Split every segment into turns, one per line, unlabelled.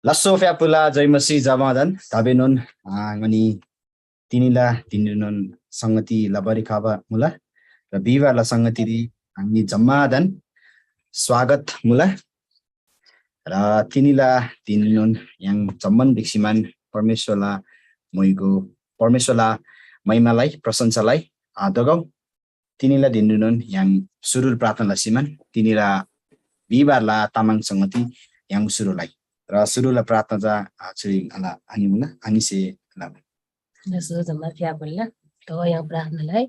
Lasso fea pula jai masi jamadan tabenon ngani tinila tininon sangati labari khaba mula र बिहिबारलाई सङ्गति हामी जम्मादन स्वागत मुला र तिनीला तिनीनुन yang जम्मन दिक्सिमान परमेश्वरला मोइको परमेश्वरला महिमालाई प्रशंसालाई आदगौ तिनीला दिनुन yang सुरुल प्रार्थना सिमान तिनीला बिहिबारला तामाङ सङ्गति yang सुरुलाई र सुरुला प्रार्थना जा चाहिँ अला अनि मुला अनि से ला
Yesus जम्मा क्या बोल्ला तो yang प्रार्थनालाई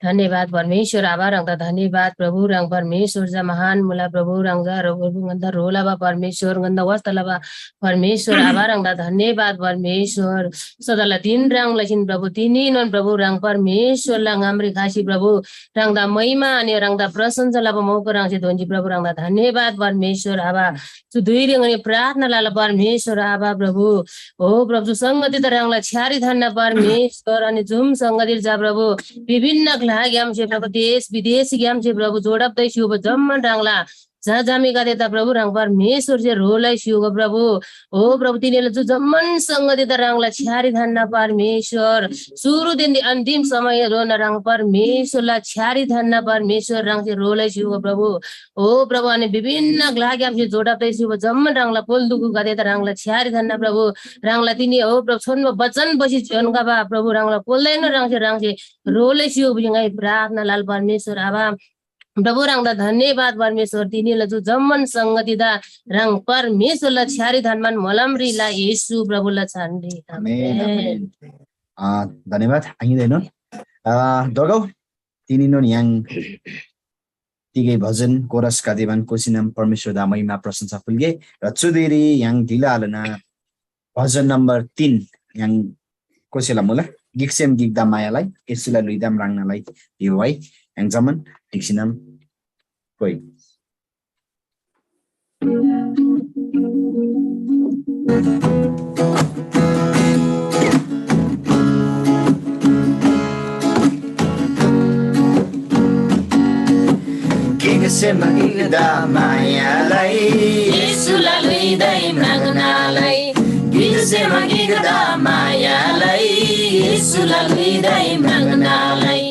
धन्यवाद परमेश्वर आभार रंगता धन्यवाद प्रभु रंग परमेश्वर जा महान मुला प्रभु रंग जा गंदा रोला बा परमेश्वर गंदा वस्तला बा परमेश्वर आभार रंगता धन्यवाद परमेश्वर सदाला तीन रंग लसिन प्रभु तीनिन प्रभु रंग परमेश्वर ला हाम्री खासी प्रभु रंगदा महिमा अनि रंगदा प्रशंसा ला मौका रंग से दोंजी प्रभु रंगदा धन्यवाद परमेश्वर आभा सु दुई रंग अनि प्रार्थना ला परमेश्वर आभा प्रभु ओ प्रभु संगति त रंगला छ्यारी धन्य परमेश्वर अनि जुम संगति जा प्रभु विभिन्न ग्याम से प्रभु देश विदेश ग्याम से प्रभु जोडप्दै शिव जम्मन रंगला जहाँ जामेका देता प्रभु रंग परमेश्वर से रोलाई शिव प्रभु ओ प्रभु तिनीले जो जम्मन संगति त रंगला छ्यारी धन्ना परमेश्वर सुरु दिन अन्तिम समय रोन रंग परमेश्वरला छ्यारी धन्ना परमेश्वर रंग से रोलाई शिव प्रभु ओ प्रभु अनि विभिन्न ग्याम से जोडप्दै शिव जम्मन रंगला पोल दुगु गदे त रंगला छ्यारी धन्ना प्रभु रंगला तिनी ओ प्रभु छोनमा वचन बसी जनका बा प्रभु रंगला पोल्दैन रंग से रोलाई शिव बिंगाई प्रार्थना लाल परमेश्वर आभा प्रभु रंगदा धन्यवाद परमेश्वर तिनीले जो जम्मन संगति दा रंग परमेश्वरला छ्यारी धनमान मलमरीला येशू प्रभुला छान्डी
आमेन धन्यवाद आइदैन दगौ तिनीनो yang tiga भजन कोरस का देवान कोसिनम परमेश्वर दा महिमा प्रशंसा फुल्गे र चुदेरी yang दिलालना भजन नम्बर 3 yang कोसेला मुला गिक्सेम गिक्दा मायालाई यसुला लुइदाम रांगनालाई दिवाई yang zaman diksinam koi गिक्सेम गिक्दा मायालाई यसुला लुइदाम रांगनालाई गिक्सेम गिक्दा मायालाई यसुला लुइदाम रांगनालाई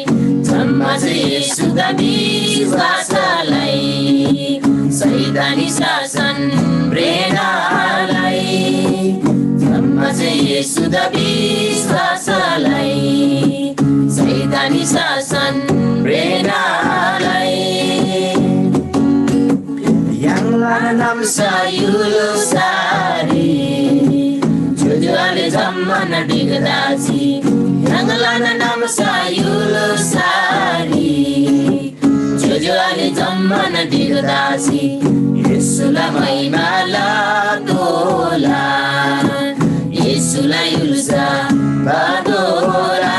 Yesus tadi wasalai Saidani sasan brenalai Sama Yesus tadi wasalai Saidani sasan brenalai Yang lanam sayulusari Jujuale zaman digdasi Yang lanam sayulusari Jujuale zaman digdasi Yesula maimala dola Yesula yulsa badola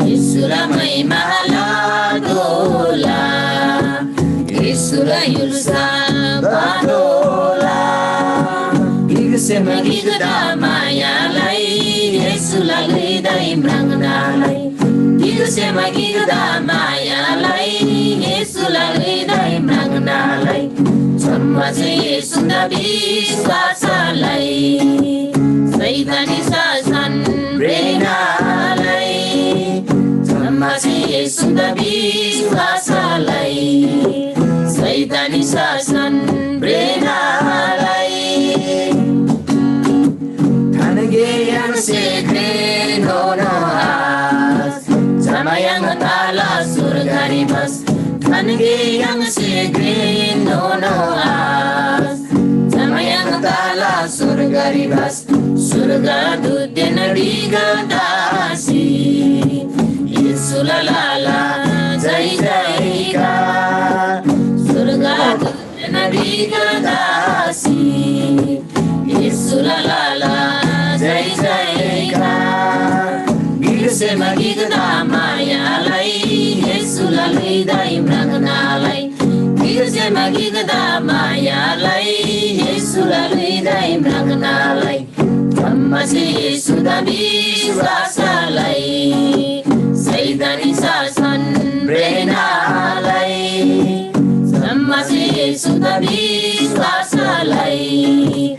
Yesula maimala dola Yesula yulsa badola Gigsema gigda mayalai Yesula lida imrangnalai Gigsema gigda mayalai Yesula lida imrangnalai Sama Yesus nabi wasalai Saidani sasan brenalai Sama Yesus nabi wasalai Saidani sasan brenalai Tanagayang sekre no as Samayang tala surgari bas Tanagayang sekre no as Samayang tala surgari bas Surga dudena digadasi Yesulalala jai jai ka Surga dudena digadasi Yesulalala jai jai ka Gigsema gigda mayalai Yesula lida imrangnalai Gigsema gigda mayalai Yesula lida imrangnalai Amma Yesus dabi wasalai Saidani sasan brenalai Amma Yesus dabi wasalai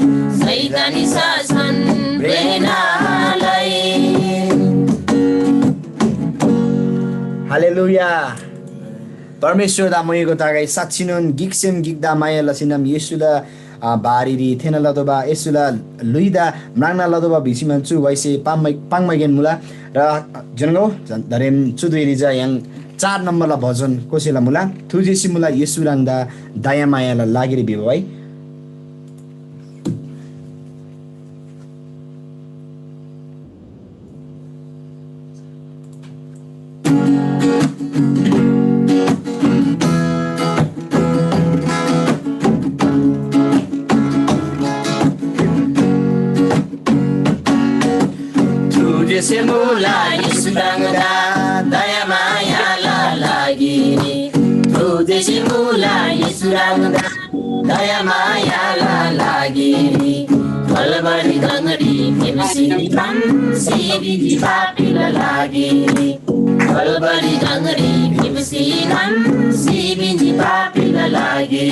हालेलुया परमेश्वरदा मयको तागै साक्षिनोन गिक्सेम गिक्दा माया लसिनम येसुला बारिरी थेना लदोबा येसुला लुइदा म्रांगना लदोबा भिसिमन चु वैसे पाङमाइगेन मुला र जनगौ धरेम चुदुइरिजा yang 4 नम्बरला भजन कोसेला मुला थुजेसी मुला येसुराङदा दया मायाला लागेरी बिबवाई
Tujuh mulai sedang daya maya lagi. Tujuh mulai sedang daya maya lagi. Kalau beri gangri, mesti tam si biji papi lagi. Kalau beri gangri, mesti tam si biji papi lagi.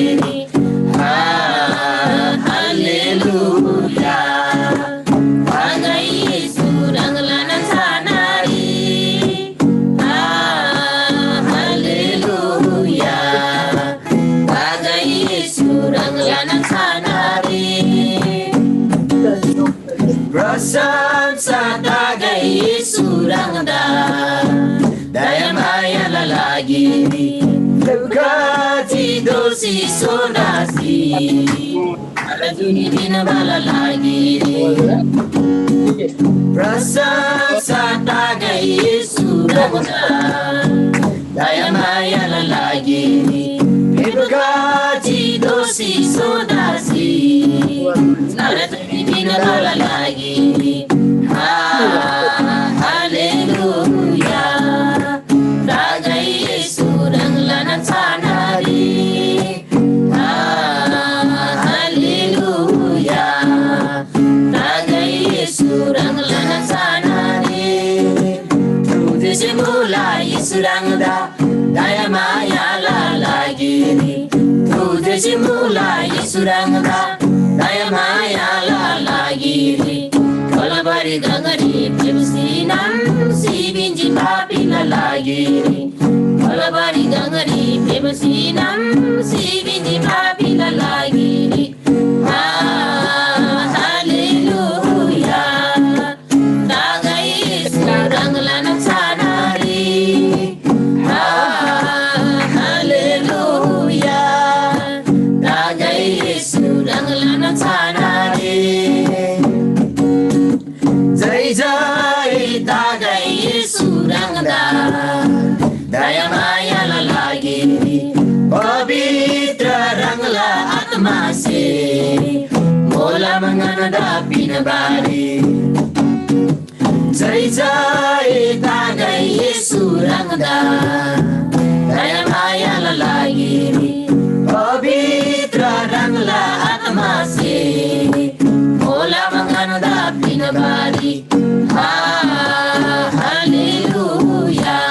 Haleluya. Rasam sa tagay surang daya maya lalagi Lagati dosi sonasi ala duni dinabala lagi Rasam sa tagay surang daya maya lalagi Lagati dosi sonasi ala duni dinabala lagi Haleluya Ragai surang lanang sanari Haleluya Ragai surang lanang sanari Tujuh semulai surang daya maya lagi Tujuh semulai surang daya maya lagi Kalau bari gangari mesti nam si binji papi lagi Kalau bari gangari mesti nam si binji papi lagi Haleluya Tagai surang lanang sanari Haleluya Tagai surang lanang sanari Jai jai tagai surang daya maya lagi Pavitra rangla atma se mola menghadapi nabari Jai jai tagai surang daya maya lagi Pavitra rangla atma se mola menghadapi nabari Haleluya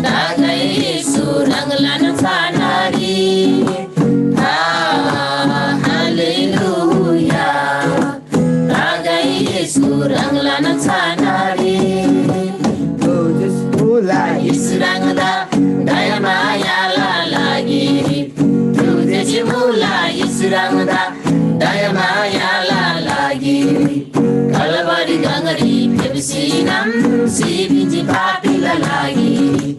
Tagai surang lanang sanari Haleluya Tagai surang lanang sanari Mulai surang daya maya lagi Tujuh mulai surang daya maya lagi Kalau bari gangari mesti nam si biji papi lagi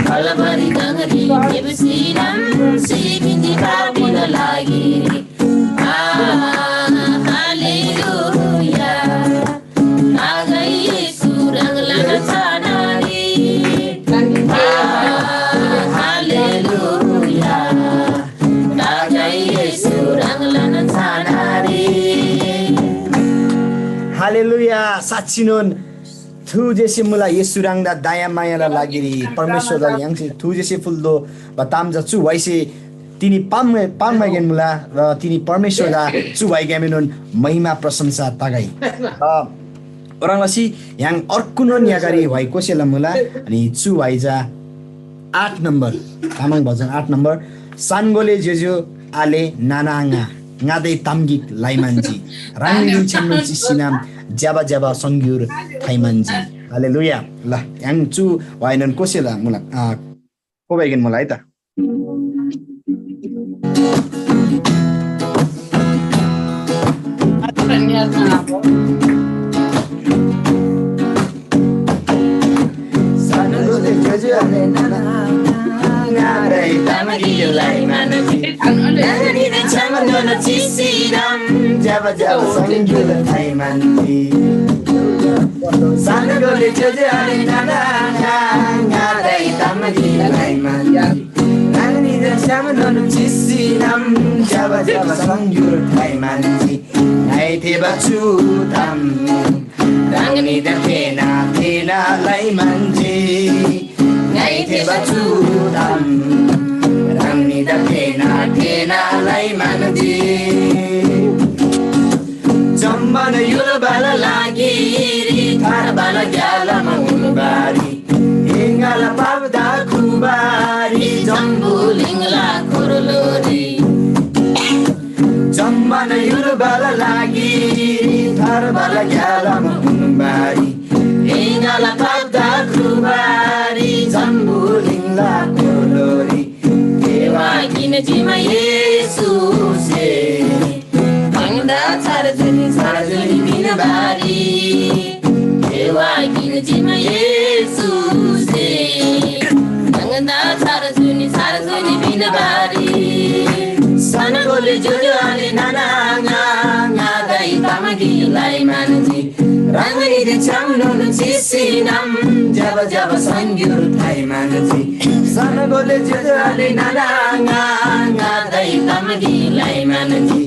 Kalau bari gangari mesti nam si biji papi lagi Haleluya Tagai surang lanang sanari Haleluya Tagai surang lanang sanari
हालेलुया साक्षिनोन थुजेसी मुला येसुराङदा दया मायाला लागिरी परमेश्वरदा यांगसे थुजेसी फुल्दो बताम जचु वैसे तिनी पाममागेन मुला र तिनी परमेश्वरदा चु वाइगेमेनोन महिमा प्रशंसा तागाई ओराङलासी याङ अर्कुनोन यागारी why कोसेला मुला अनि चु वाइजा 8 नम्बर तामाङ भजन 8 नम्बर सानगोले जेजो आले नानाङा ngaday tamgik laimanji rangin channel si sinam jaba jaba songyur thaimanji हालेलुया ल yang chu wainan kosela mulak ko baigin mulai ta sanagole jajale nana ngarai tamagi lai manati nani de chamano chisiram java java sangula thai manti sanagole jajale nana ngarai tamagi lai manati nani de chamano chisiram java java sangula thai manti nai theba chutam rangni de thena lai manti ngai theba chutam rangni de thena lai manti jambana yula bala lagi thar bala gyala mangulbari ingala pavda kubari jambulingla korolori jambana yula bala lagi thar bala gyala mangulbari ingala pavda kubari jambulingla korolori dewa kina jima yesus Angda sarjuni binabari Dewa kina jima Yesus Angda sarjuni binabari Sanagole jujale nananga Ngadai tamagi lai manji Rangani de chamno chisinam Java java sangyur thai manji Sanagole jujale nananga Ngadai tamagi lai manji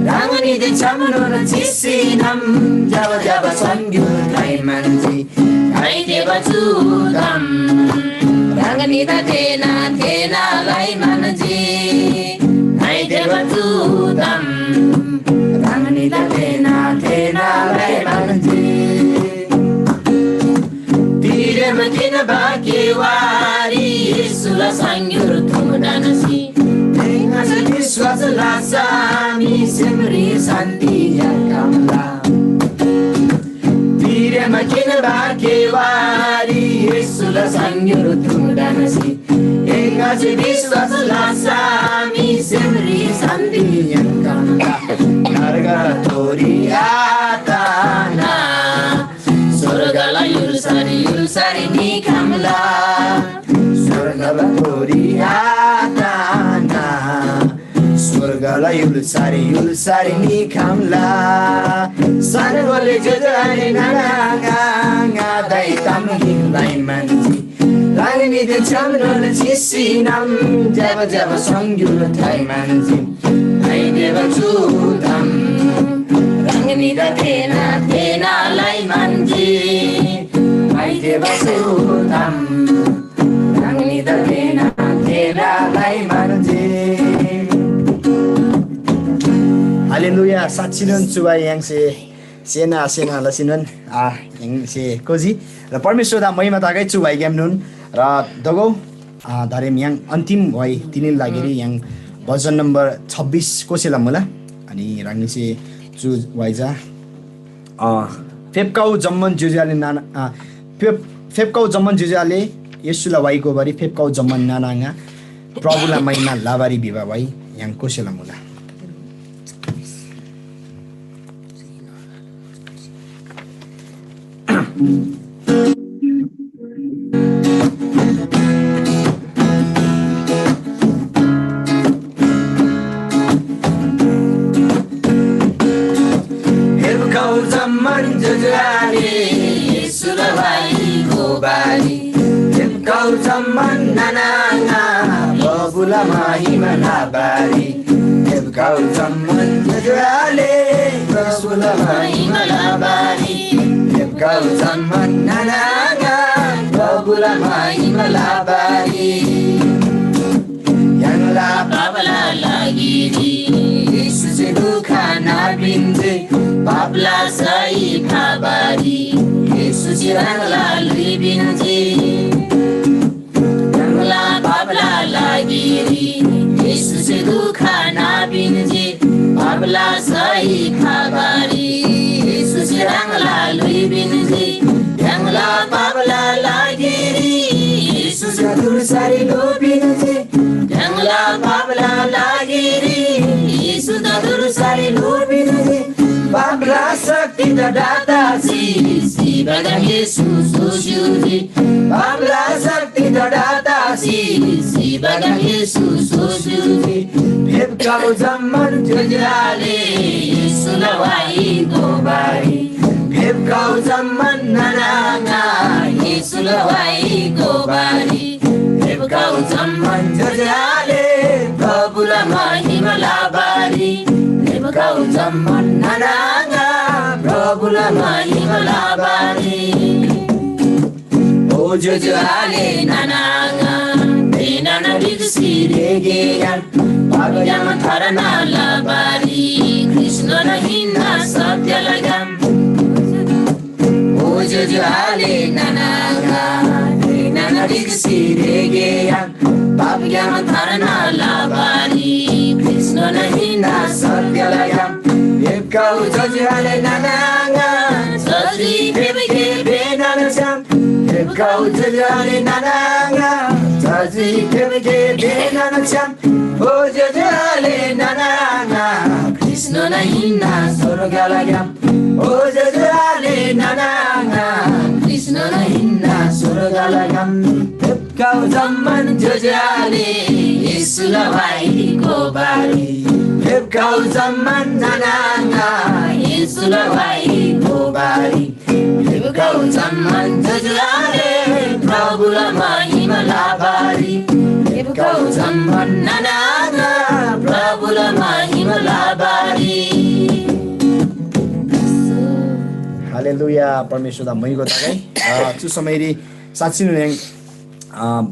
Rangani de chamno chisinam Java java sangyur thai manji Ai deva chudam Rangani da thena lai manji Ai deva chudam Rangani da thena lai manji Tire matina bakewari Sula sangyur thumdanasi Ngasa diswasa lasami semri santi yakamla Tire makina bakewari Yesula sangyur thumdanasi Ngasa diswasa lasami semri santi yakamla Narga tori atana Surgala yulsari nikamla Surgala tori atana Surgala yulsari nikamla Sanagole jajale nananga Ngadai tamgi lai manji Langni de chamno chisinam Java java sangyul thai manji Ai deva chudam Rangni da thena lai manji Ai deva chudam Rangni da thena lai manji Haleluya satsinon chubai yang se sena lasinon yang se koji र परमेश्वरदा महिमा ताकै छु भाइ गेमनुन र दगौ धारेम yang अन्तिम भई तिनील लागेरी yang भजन number 26 कोसेला मला अनि राङ्नी से चु वाइजा फेपकाउ जम्मन जुजाले नाना फेपकाउ जम्मन जुजाले येशुला वाइको बारी फेपकाउ जम्मन नानाङा प्रभुला महिमा लाबारी बिबा भाइ yang कोसेला मला Kau zaman jajali Sulawai kobali Kau zaman nananga Babula mahimana bari Kau zaman jajali Babula mahimana bari Kau zaman nananga Babula mahimana bari Yang la babala lagi di Susu kana binde Babla sai phabari Yesus rangla libinji Rangla babla lagiri Yesus dukha na binji Babla sai phabari Yesus rangla libinji Rangla
दुर्सारी लोपिनुझे ढङ्ला पापला लागिरी यीशु त दुर्सारी लोपिनुझे पापला शक्ति त दाता शिवगम यीशु सोस्युझे पापला शक्ति त दाता शिवगम यीशु सोस्युझे भेपकाउ जम्मन जोजराले यीशु लवाई गोबारी भेपकाउ जम्मन ननाङा यीशु लवाई गोबारी भेपकाउ जम्मन जोजराले प्रभुला महिमा लाबारी भेपकाउ जम्मन ननाङा प्रभुला महिमा लाबारी ओ जोजराले ननाङा बेनाना बिगसिरेगेगान पागयाम थरना लाबारी कृष्ण न हिन्ना सत्य लगाम ओ जोजराले ननाङा बेनाना बिगसिरेगेगान पागयाम थरना लाबारी कृष्ण न हिन्ना सत्य लगाम भेपकाउ जोजराले ननाङा सजी भेबके बेनाना छम भेपकाउ जोजराले ननाङा सजी भेबके बेनाना छम ओ जोजराले ननाङा कृष्ण न हिन्ना स्वर्ग लगाम ओ जोजराले ननाङा कृष्ण न हिन्ना स्वर्ग लगाम भेपकाउ जम्मन जोजराले यीशु लवाई गोबारी भेपकाउ जम्मन ननाङा यीशु लवाई गोबारी भेपकाउ जम्मन जोजराले प्रभुला महिमा लाबारी भेपकाउ जम्मन ननाङा प्रभुला महिमा लाबारी
हालेलुया परमेश्वरदा मैगो ताgai चुसमेरी साचिनु yang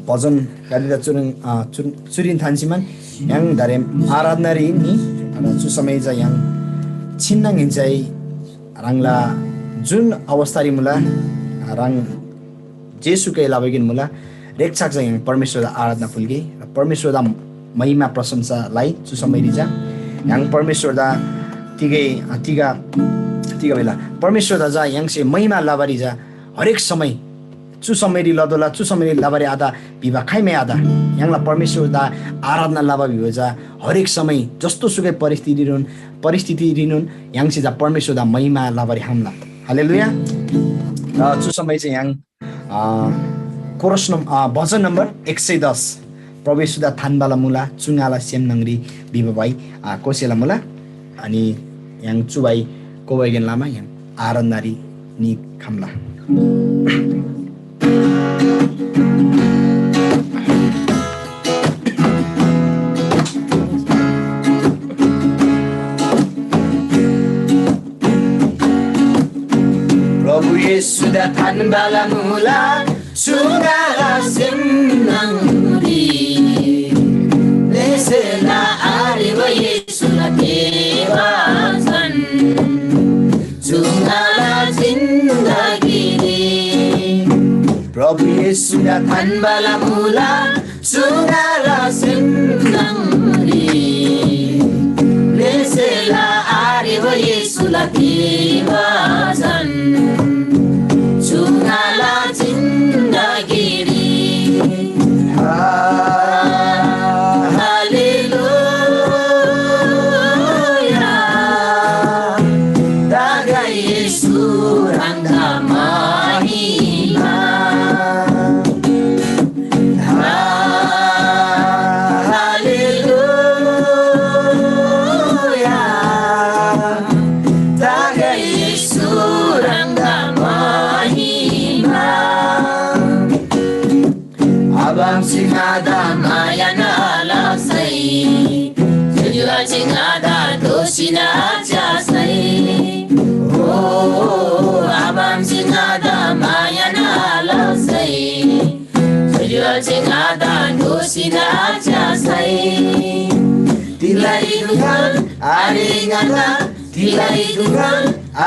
भजन गालिदा चुरिन थान्सिमान yang dari आराधनारी नि चुसमेजा yang छिन्नाङ हिncai rangla जुन अवस्थारी मुला रङ जेसुकै लाबगिन मुला रेक्छाक चाहिँ परमेश्वरदा आराधना फुल्गे परमेश्वरदा महिमा प्रशंसालाई चुसमेरिजा yang परमेश्वरदा तिगा बेला परमेश्वरदा जा yang से महिमा लाबारी जा हरेक समय चुसमेरी लदोला चुसमेरी लाबारी आधा बिवा खाइमे आधा यहाँला परमेश्वरदा आराधना लाबा बिजा हरेक समय जस्तो सुकै परिस्थिति रिनुन yang से जा परमेश्वरदा महिमा लाबारी हमला हालेलुया चुसमै चाहिँ yang कोरस भजन नम्बर 110 प्रवेशुदा थानबाला मुला चुङाला सेम नंगरी बिबाबाई कोसेला मुला अनि yang चुबाई कोबाइगेन लामा yang आराधनारी नि खामला
प्रभु येशु दा थानबाला मुला चुङाला सेम नंगरी लेसेला आरेव येशु ला देवासन चुङाला जिन्दगी प्रभु येशु दा थानबाला मुला चुङाला सेम नंगरी लेसेला आरेव येशु ला देवासन चुङाला जिन्दगी हालेलुया दागा येशु रंगा महिमा हालेलुया दागा येशु रंगा महिमा abang singada mayana alasai jujua singada dosina jasai oh abang singada mayana alasai jujua singada dosina jasai tilai dukan aringana tilai dukan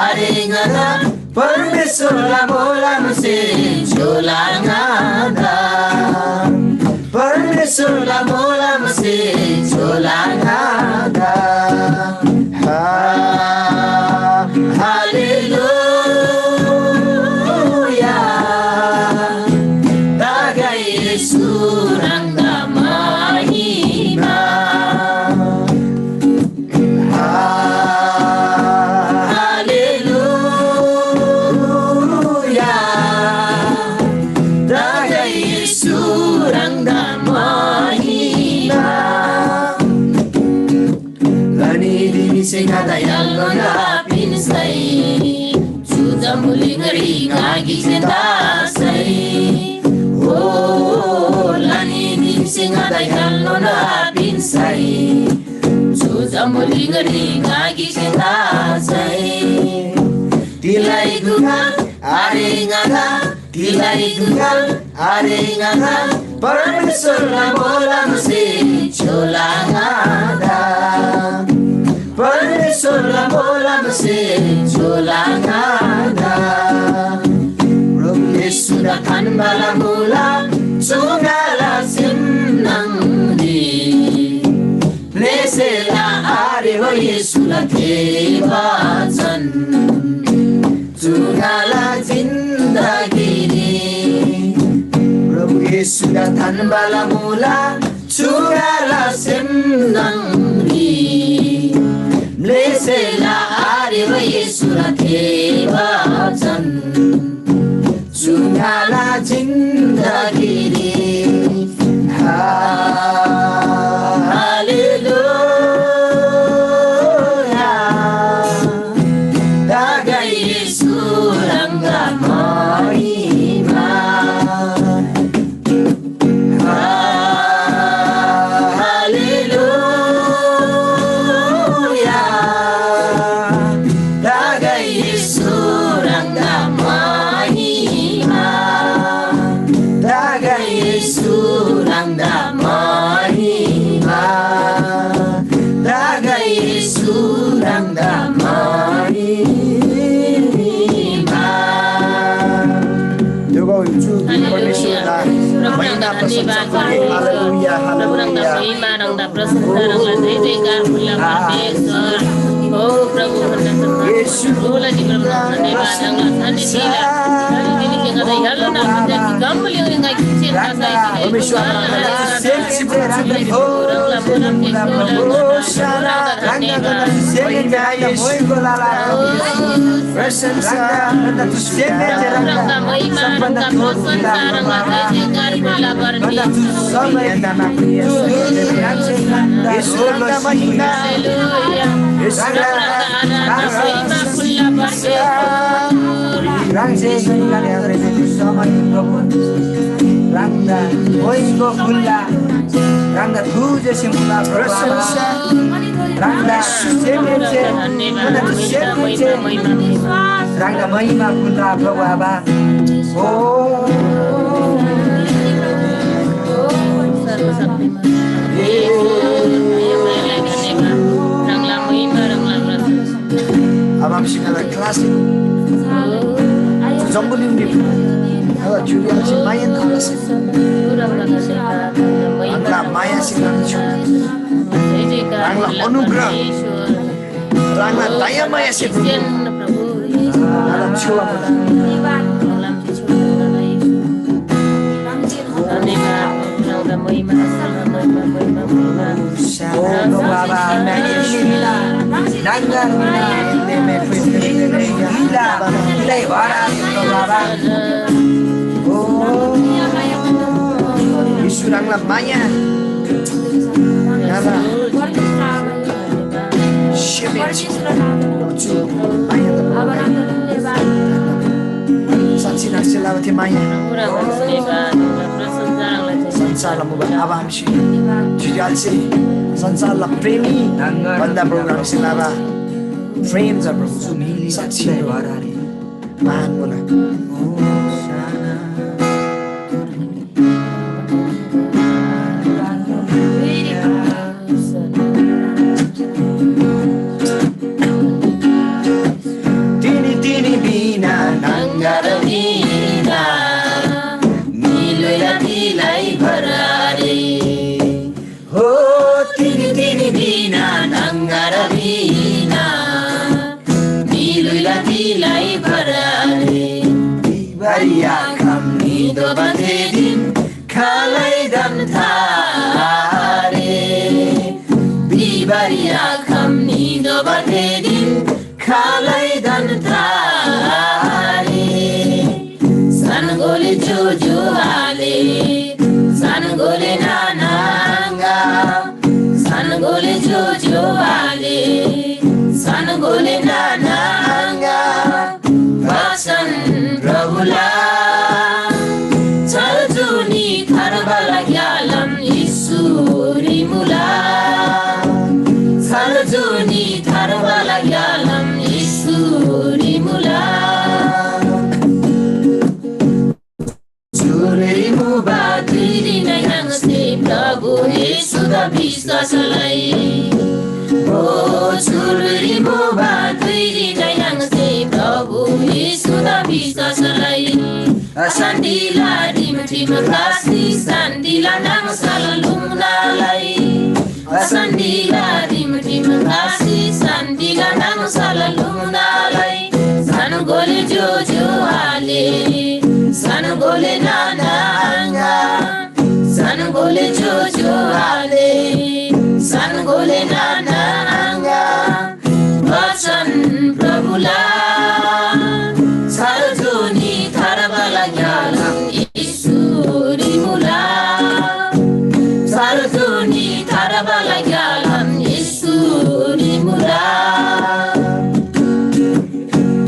aringana परमेश्वरला बोलाम से झोलाङादा परमेश्वरला बोलाम से झोलाङादा हालेलुया दागा Yeshu ngada yallo na pinsai Juzamuli ngari ngagi senda sai Oh lani nimsi ngada yallo na pinsai Juzamuli ngari ngagi senda sai Tilai gugal are ngada Tilai gugal are ngada Parmeshwarla bola mse chola ngada Parmeshwarla bola mse chola ngada Prabhu Yesu datang bala mula chungala simnang di Blesela are ho Yesu la kevajan chungala zindagi Prabhu Yesu datang bala mula chungala simnang di Blesela are ho Yesu la kevajan chungala zindagi Hallelujah Daga Yesu rangga mahima Hallelujah Daga Yesu rangga mahima Daga Yesu rangga mahima Daga Yesu rangga mahima
Duga unju permeshwarla महिमा प्रशंसा करे हालेलुया हालेलुया Abang singala klasik Zambulin di Ala Julian si mayan alas Angla maya singala Angla onugra Angla daya maya si Alam chua muda Oh Baba Nangila me Gila Baba Oh Isurang lamanya Naba Shibit Lucu Maya Satsi naksilawati Maya संसारलाई मुबा आवामसी जुजालसे संसारलाई प्रेमी बन्दा programme सिनाबा frames of प्रभु साक्षी द्वाराले महान बोला तिनी तिनी बिना नंगर बिना मिलोला दिलाई भरारे हो तिनी तिनी बिना नंगर बिना मिलोला दिलाई भरारे बिबारिया कमी दो बंदे दिन खालाई दम थारे बिबारिया कमी दो बंदे दिन खालाई दम थारे Sanggole jojo ale Sanggole nananga Sanggole jojo ale
सानगोले नानाङ्गा वचन प्रभुला चलजुनी थरबला ग्यालम ईश्वरी मुला चलजुनी थरबला ग्यालम ईश्वरी मुला चुरी मुबा दुई नयाङ्से प्रभु येशू दा विश्वासलाई ओ चुरी मुबा दुई नयाङ्से प्रभु येशू दा विश्वासलाई Sandila dim kasi sandila nang salalungalay Sandila dim kasi sandila nang salalungalay Sanugole jojo ale Sanugole nananga Sanugole jojo ale Sanugole nananga Vasan prabhula Sarjuni Tharabalayalam Isuri Mula Sarjuni Tharabalayalam Isuri Mula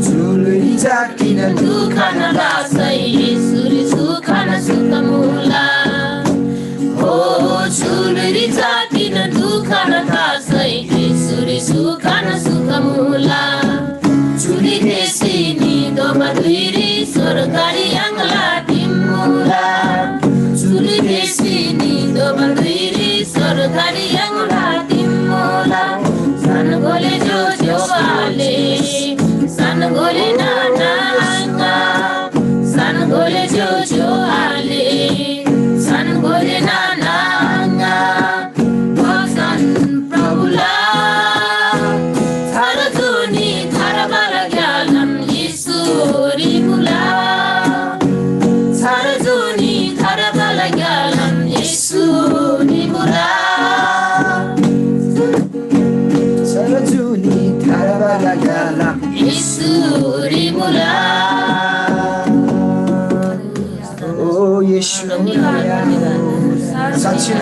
Chuluri Jakina Dukana Rasai Isuri Sukana Sukamula Oh Chuluri Jakina Dukana Rasai Isuri Sukana Sukamula Chuli Desini Doma Duiri Sorgari Angla Timula Chuli Desini Doma Duiri Sorgari Angla Timula Sanagole Jojo Ale Sanagole Nananga Sanagole Jojo Ale Sanagole Nananga Vasan Prabhula Tharajuni Tharabalayalam Isuri Mula Sarajuni Tharabalayalam Isuri Mula Sarajuni Tharabalayalam Isuri Mula Oh Yesu Sachi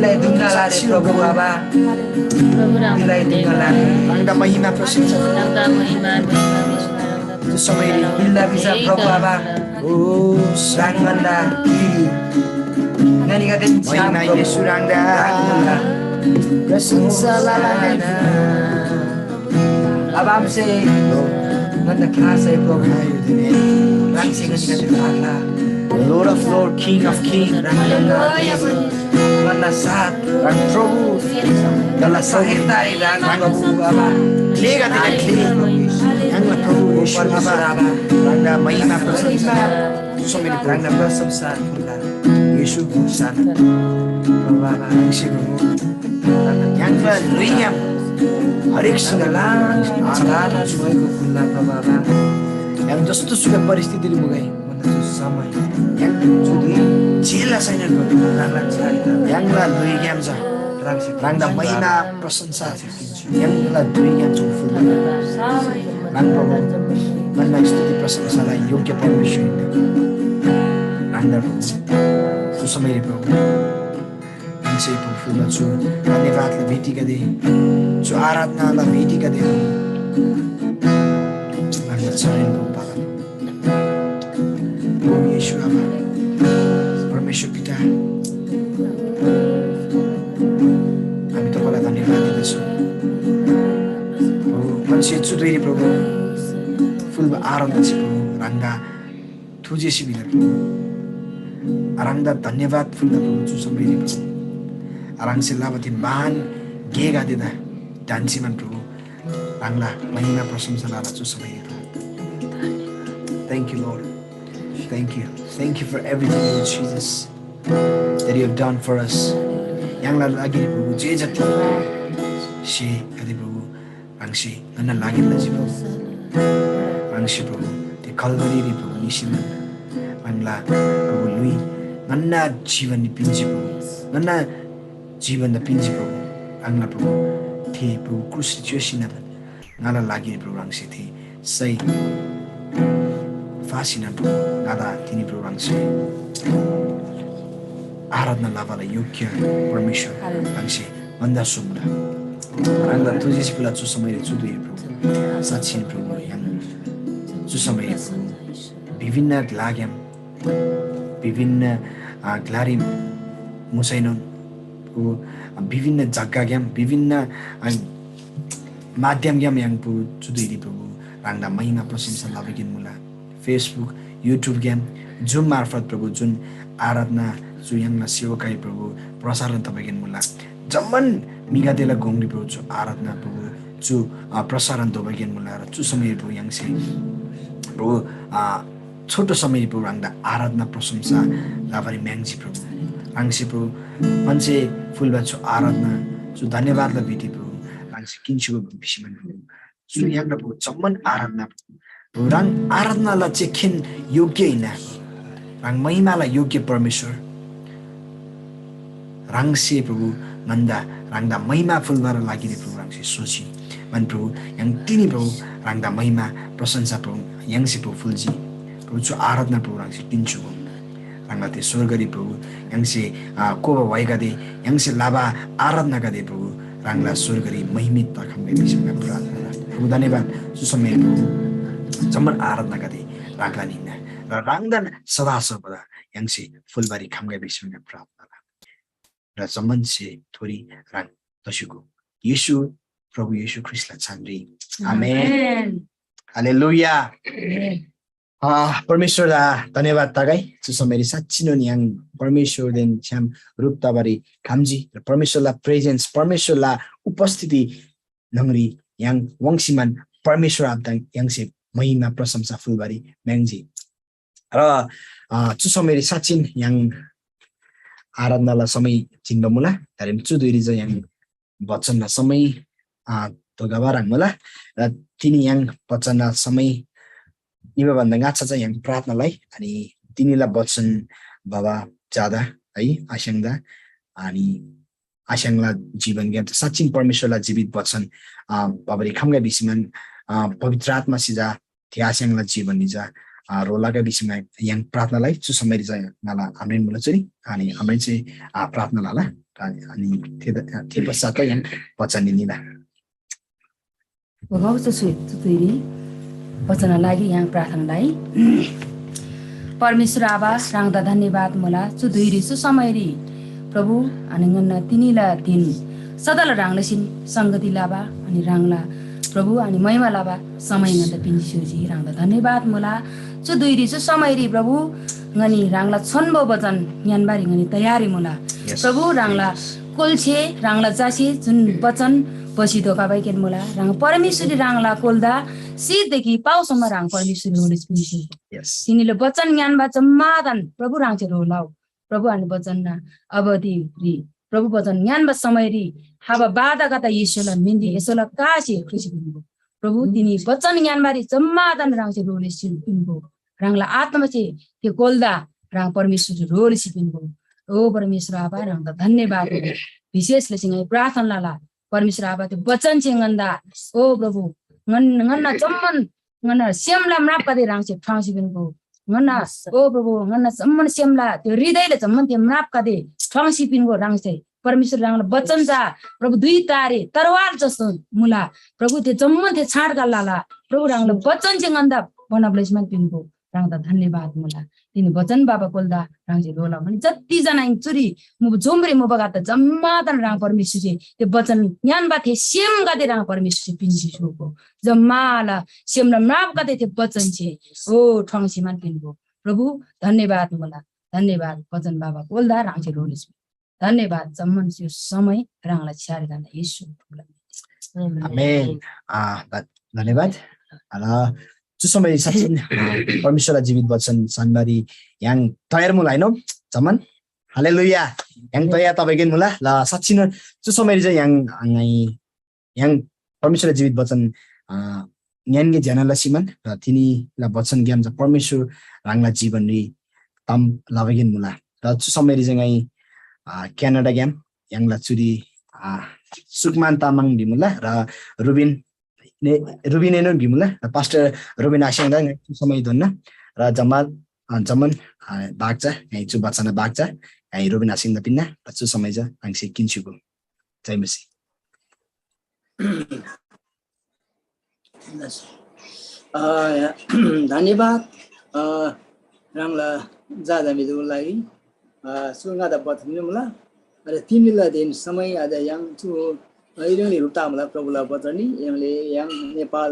Nilai dungalah Prabhu Bapa. Nilai dungalah. Anda mahina prasensa. Anda mahina prasensa. Sampai bila bisa Prabhu Bapa. Oh, Sanganda. Nani kata mahina Yesus Anda. Prasensa lalana. Abang se. Nanda klasa Prabhu. Langsing kata Allah. Lord of Lord, King of King. Mana saat dan Prabhu dalam sahita dan Prabhu Bapa lega tidak lega yang Prabhu Yesus Bapa Rangga mahina prasensa sumini Rangga prasensa pula Yesus sana Prabhu Bapa yang riam harik segala acara semuanya pula Prabhu Bapa yang justru sudah परिस्थिति dimugai sama yang sudah jelas saja yang lalu yang sah rangda mahina prasensa yang lalu yang cukup nang Prabhu mana istuti prasensa lah yoga permission rangda susamai Prabhu yang saya pun su धन्यवाद ला भेटी कदे सु आराधना ला भेटी कदे रangda चरण Prabhu Yesus Bapa Permisi kita kami terpala धन्यवाद दिँदछौँ मान्छे चुदुरी प्रभु फुल आराधना छ प्रभु रंगा तुझेसी बिना प्रभु रंगा धन्यवाद फुल प्रभु चुसम्बेरी प्रभु रंग से लाभति मान गेगा दिदा डान्सी मन प्रभु रंगला महिमा प्रशंसा लाला चुसम्बेरी Thank you, Lord. Thank you for everything, Lord Jesus, that you have done for us. Yang lalu lagi Prabhu, jejat si kadi Prabhu, angsi nana lagi lagi Prabhu, angsi Prabhu, di Calvary Prabhu, nisi Angla Prabhu lui nganna jivan ni pinji Prabhu nganna jivan da pinji Prabhu Angla Prabhu the Prabhu krus situation na ngala lagi Prabhu rangsi the sai fasina Prabhu ngada tini Prabhu rangsi आराधना लाभालाई योग्य परमेश्वर रangsi भन्दा सुमला rangla tuji pula chu samai chu dui Prabhu साक्षी Prabhu yang chu samai विभिन्न लाग्याम विभिन्न ग्लारी मुसैनन् विभिन्न जग्गा game विभिन्न माध्यम game yang pu चुदुइरी Prabhu rangda महिमा प्रशंसा लाभिगिन मुला फेसबुक युट्युब ग्याम जुम मार्फत Prabhu जुन आराधना जो यंगला सेवकाई Prabhu प्रसारण तपाईगिन मुला जम्मन मिगादेला गोंगली Prabhu जो आराधना Prabhu जो प्रसारण तपाईगिन मुला र जो समय Prabhu yang से Prabhu छोटो समय Prabhu rangda आराधना प्रशंसा लाभरी म्याङ्सी Prabhu rangsi Prabhu मान्छे फुलबा जो आराधना जो धन्यवादला बिति Prabhu rangsi किन्चुको बिसिमन Prabhu जो यंगला Prabhu जम्मन आराधना Prabhu rang आराधनाला चाहिँ खिन योग्य हैन rang महिमाला योग्य परमेश्वर rangsi Prabhu nanda rangda महिमा फुलबार लागिने Prabhu rangsi सोची मन Prabhu yang tini Prabhu rangda महिमा प्रशंसा Prabhu yang si Prabhu फुलजी Prabhu जो आराधना Prabhu rangsi किन्चुको rangla te स्वर्गरी Prabhu yang si कोबा भएका दे yang si लाभा आराधना का दे Prabhu rangla स्वर्गरी महिमित तखमले बिसमका प्रार्थना Prabhu धन्यवाद सुसमय Prabhu जम्मन आराधना का दे राख्ला निना र राङदन सदा सर्वदा yang si फुलबारी खमगा बिसमका प्रार्थना र जम्मन से थोरी राङ दशुको येशू प्रभु येशू ख्रिस्टलाई छान्री आमेन हालेलुया परमेश्वरलाई धन्यवाद तागाई सुसमेरी साच्चिनो नि yang परमेश्वर देन छ्याम रूप तबारी खामजी र परमेश्वरलाई प्रेजेन्स परमेश्वरलाई उपस्थिति नंगरी yang वंशीमान परमेश्वर आब्दाङ yang से महिमा प्रशंसा फुलबारी म्याङजी र सुसमेरी साच्चिन yang आराधनालाई समय चिन्ह मुला तारिम चुदुइरी ज yang वचनला समय तोगाबाराङ मुला र तिनी yang वचनला समय निबा भन्दा गाछा चाहिँ yang प्रार्थनालाई अनि तिनीलाई वचन बाबा ज्यादा है आशंदा अनि आशंगला जीवन ज्ञान साच्चिन परमेश्वरलाई जीवित वचन बाबरी खमगा बिसिमन पवित्र आत्मा सिजा त्यो आशंगला जीवन निजा रोलाका बिसिमा yang प्रार्थनालाई सुसमेरी चाहिँ नाला हामीले मुला चाहिँ अनि हामीले चाहिँ प्रार्थना लाला अनि त्यो पश्चात yang वचन निला
Bagaimana sesuatu वचन लागि यहाँ प्रार्थनालाई परमेश्वर आवास राङदा धन्यवाद मला चुधुइरी सुसमयरी प्रभु अनि गन्ना तिनीला दिन सदल राङलसिन संगति लाबा अनि राङला प्रभु अनि महिमा लाबा समय गन्दा पिन्सियोजी राङदा धन्यवाद मला चुधुइरी सुसमयरी प्रभु गनी राङला छन्बो वचन ज्ञानबारी गनी तयारी मला प्रभु राङला कोल्छे राङला जासी जुन वचन पछि धोका बाइकेन मुला राङ परमेश्वरी राङला कोल्दा सिदेखि पाउसम्म राङ परमेश्वरी होली स्पिरिट तिनीले वचन ज्ञानबा जम्मादन प्रभु राङ चाहिँ रोलाउ प्रभु अनि वचन अवधि रि प्रभु वचन ज्ञानबा समयरी हाबा बाधागता येशूला मिन्दी येशूला कासी खुसी बिन्बो प्रभु तिनी वचन ज्ञानबारी जम्मादन राङ चाहिँ रोले सिपिन्बो राङला आत्मा चाहिँ त्यो कोल्दा राङ परमेश्वरी रोले सिपिन्बो ओ परमेश्वर आबा राङ धन्यवाद विशेषले चाहिँ प्रार्थना ला परमेश्वर आबा त्यो वचन चाहिँ गन्दा ओ प्रभु ngana जम्मन ngana सिमला म्रापकादे राङसे ठाउँसी बिनको ngana ओ प्रभु ngana जम्मन सिमला त्यो हृदयले जम्मन त्यो म्रापकादे ठाउँसी बिनको राङसे परमेश्वर राङला वचन जा प्रभु दुई तारे तरवार जस्तो मुला प्रभु त्यो जम्मन त्यो छाडका लाला प्रभु राङला वचन चाहिँ गन्दा बनाब्लेसमा बिनको राङदा धन्यवाद मुला तिनी वचन बाबा कोल्दा राङसे रोला भने जति जना चुरी मु जोम्रे मु बगात जम्मादन राङ परमेश्वरले त्यो वचन ज्ञान बाथे सेम गादे राङ परमेश्वरले पिन्सी सोको जम्माला सेमला माप गादे त्यो वचन छे ओ ठङसीमान पिनको प्रभु धन्यवाद मुला धन्यवाद वचन बाबा कोल्दा राङसे रोलिस धन्यवाद जम्मन त्यो समय राङलाई छाडी जान येशू
आमेन धन्यवाद समय साच्चिन परमेश्वरलाई जीवित वचन सन्बारी yang तयार मुला हैन जमन हालेलुया yang तयार तपाईकै मुला ल साच्चिन समय चाहिँ yang परमेश्वरलाई जीवित वचन ज्ञानगे ज्ञानला सिमन र तिनीलाई वचन ज्ञान छ परमेश्वर राङला जीवन रि tam lavagin mula ra chu samai ri jangai Canada game yang la churi Sukman Tamang bimula ra Rubin eno bimula pastor Rubin Ashang da samai donna ra jamal jaman bagcha ngai chu bachana bagcha ngai Rubin Ashing da pinna chu samai ja angse kinchugo jai masi
धन्यवाद रांगला ज्यादा मिदु लागि Sunga the बथमिन मला अरे तिमीला दिन समय आदा yang chu अहिले रुता मला प्रभुला बतनी यङले yang नेपाल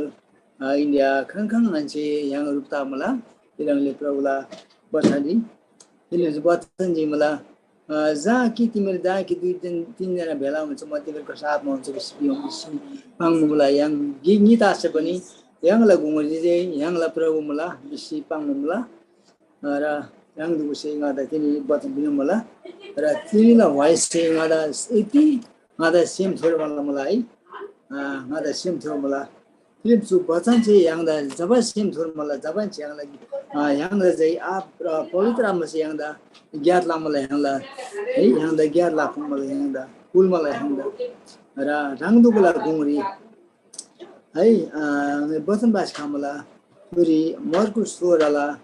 इन्डिया खंखं मान्छे yang रुता मला तिरङले प्रभुला बतनी तिमीले बतन जी मला जा कि तिमीले जा कि दुई तीन जना भेला हुन्छ म तिमीको साथमा हुन्छु पाङ्नु मला yang गीत आछ पनि yang la gungri je yang la prabu mula bisi pang mula ra yang du se ngada tini bat bin mula ra tini la voice se ngada iti ngada sim thor mala mulai ngada sim thor mula film su bachan che yang da jaba sim thor mala jaba yang la yang da jai ap pavitra ma se yang da gyat la mala yang da gyat la mala yang da kul mala yang da ra rang du la gungri Hai, bottom batch kamala, puri Marcus Florala,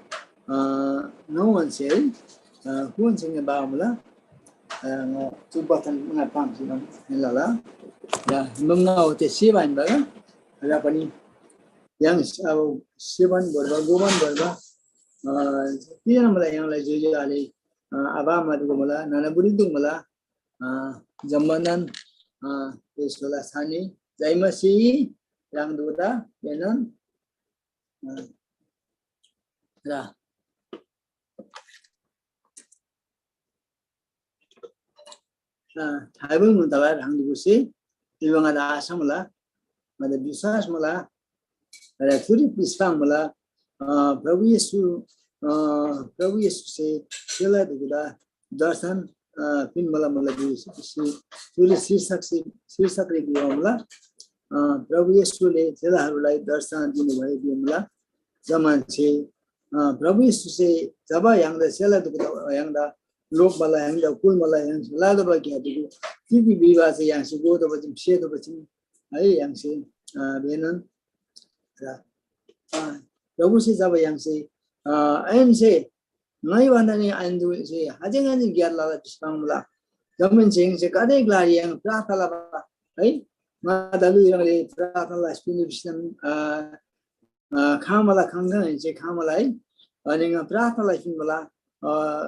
no one say, who wants in the Bamala, two bottom pumps in Lala, Mumna, the Sivan Baga, Rapani, young Sivan Burba, Goman Burba, Piamala, young like Jujali, Abama Gumala, Nanaburi Dumala, Jamanan, Isola Sani, Zaimasi. Yang duda benon ra haibul muntala rang dusi ibang ada asam mula ada biswas mula ada turi pispang mula Prabhu Yesu se sila duda darsan pin mula mula dusi turi sirsak regi mula प्रभु येशूले चेलाहरूलाई दर्शन दिनुभयो बिमला जमान छे प्रभु येशूले जब यांगदा चेला दुखदा यांगदा लोक मला यांगदा कुल मला यांग लादो बगे दुगु तिबी विवाह से यांग से गोदो बजिम सेदो बजिम है यांग से बेनन र प्रभु से जब यांग से ऐन से नै भन्दानी आन्दु से हजेङ हजेङ ग्यार लाला पिस्पाङला जमन छेङ से कदै ग्लारी यांग प्रार्थना है Madalu yang le prathana spini bisam khamala khanga je khamalai aninga prathana spinmala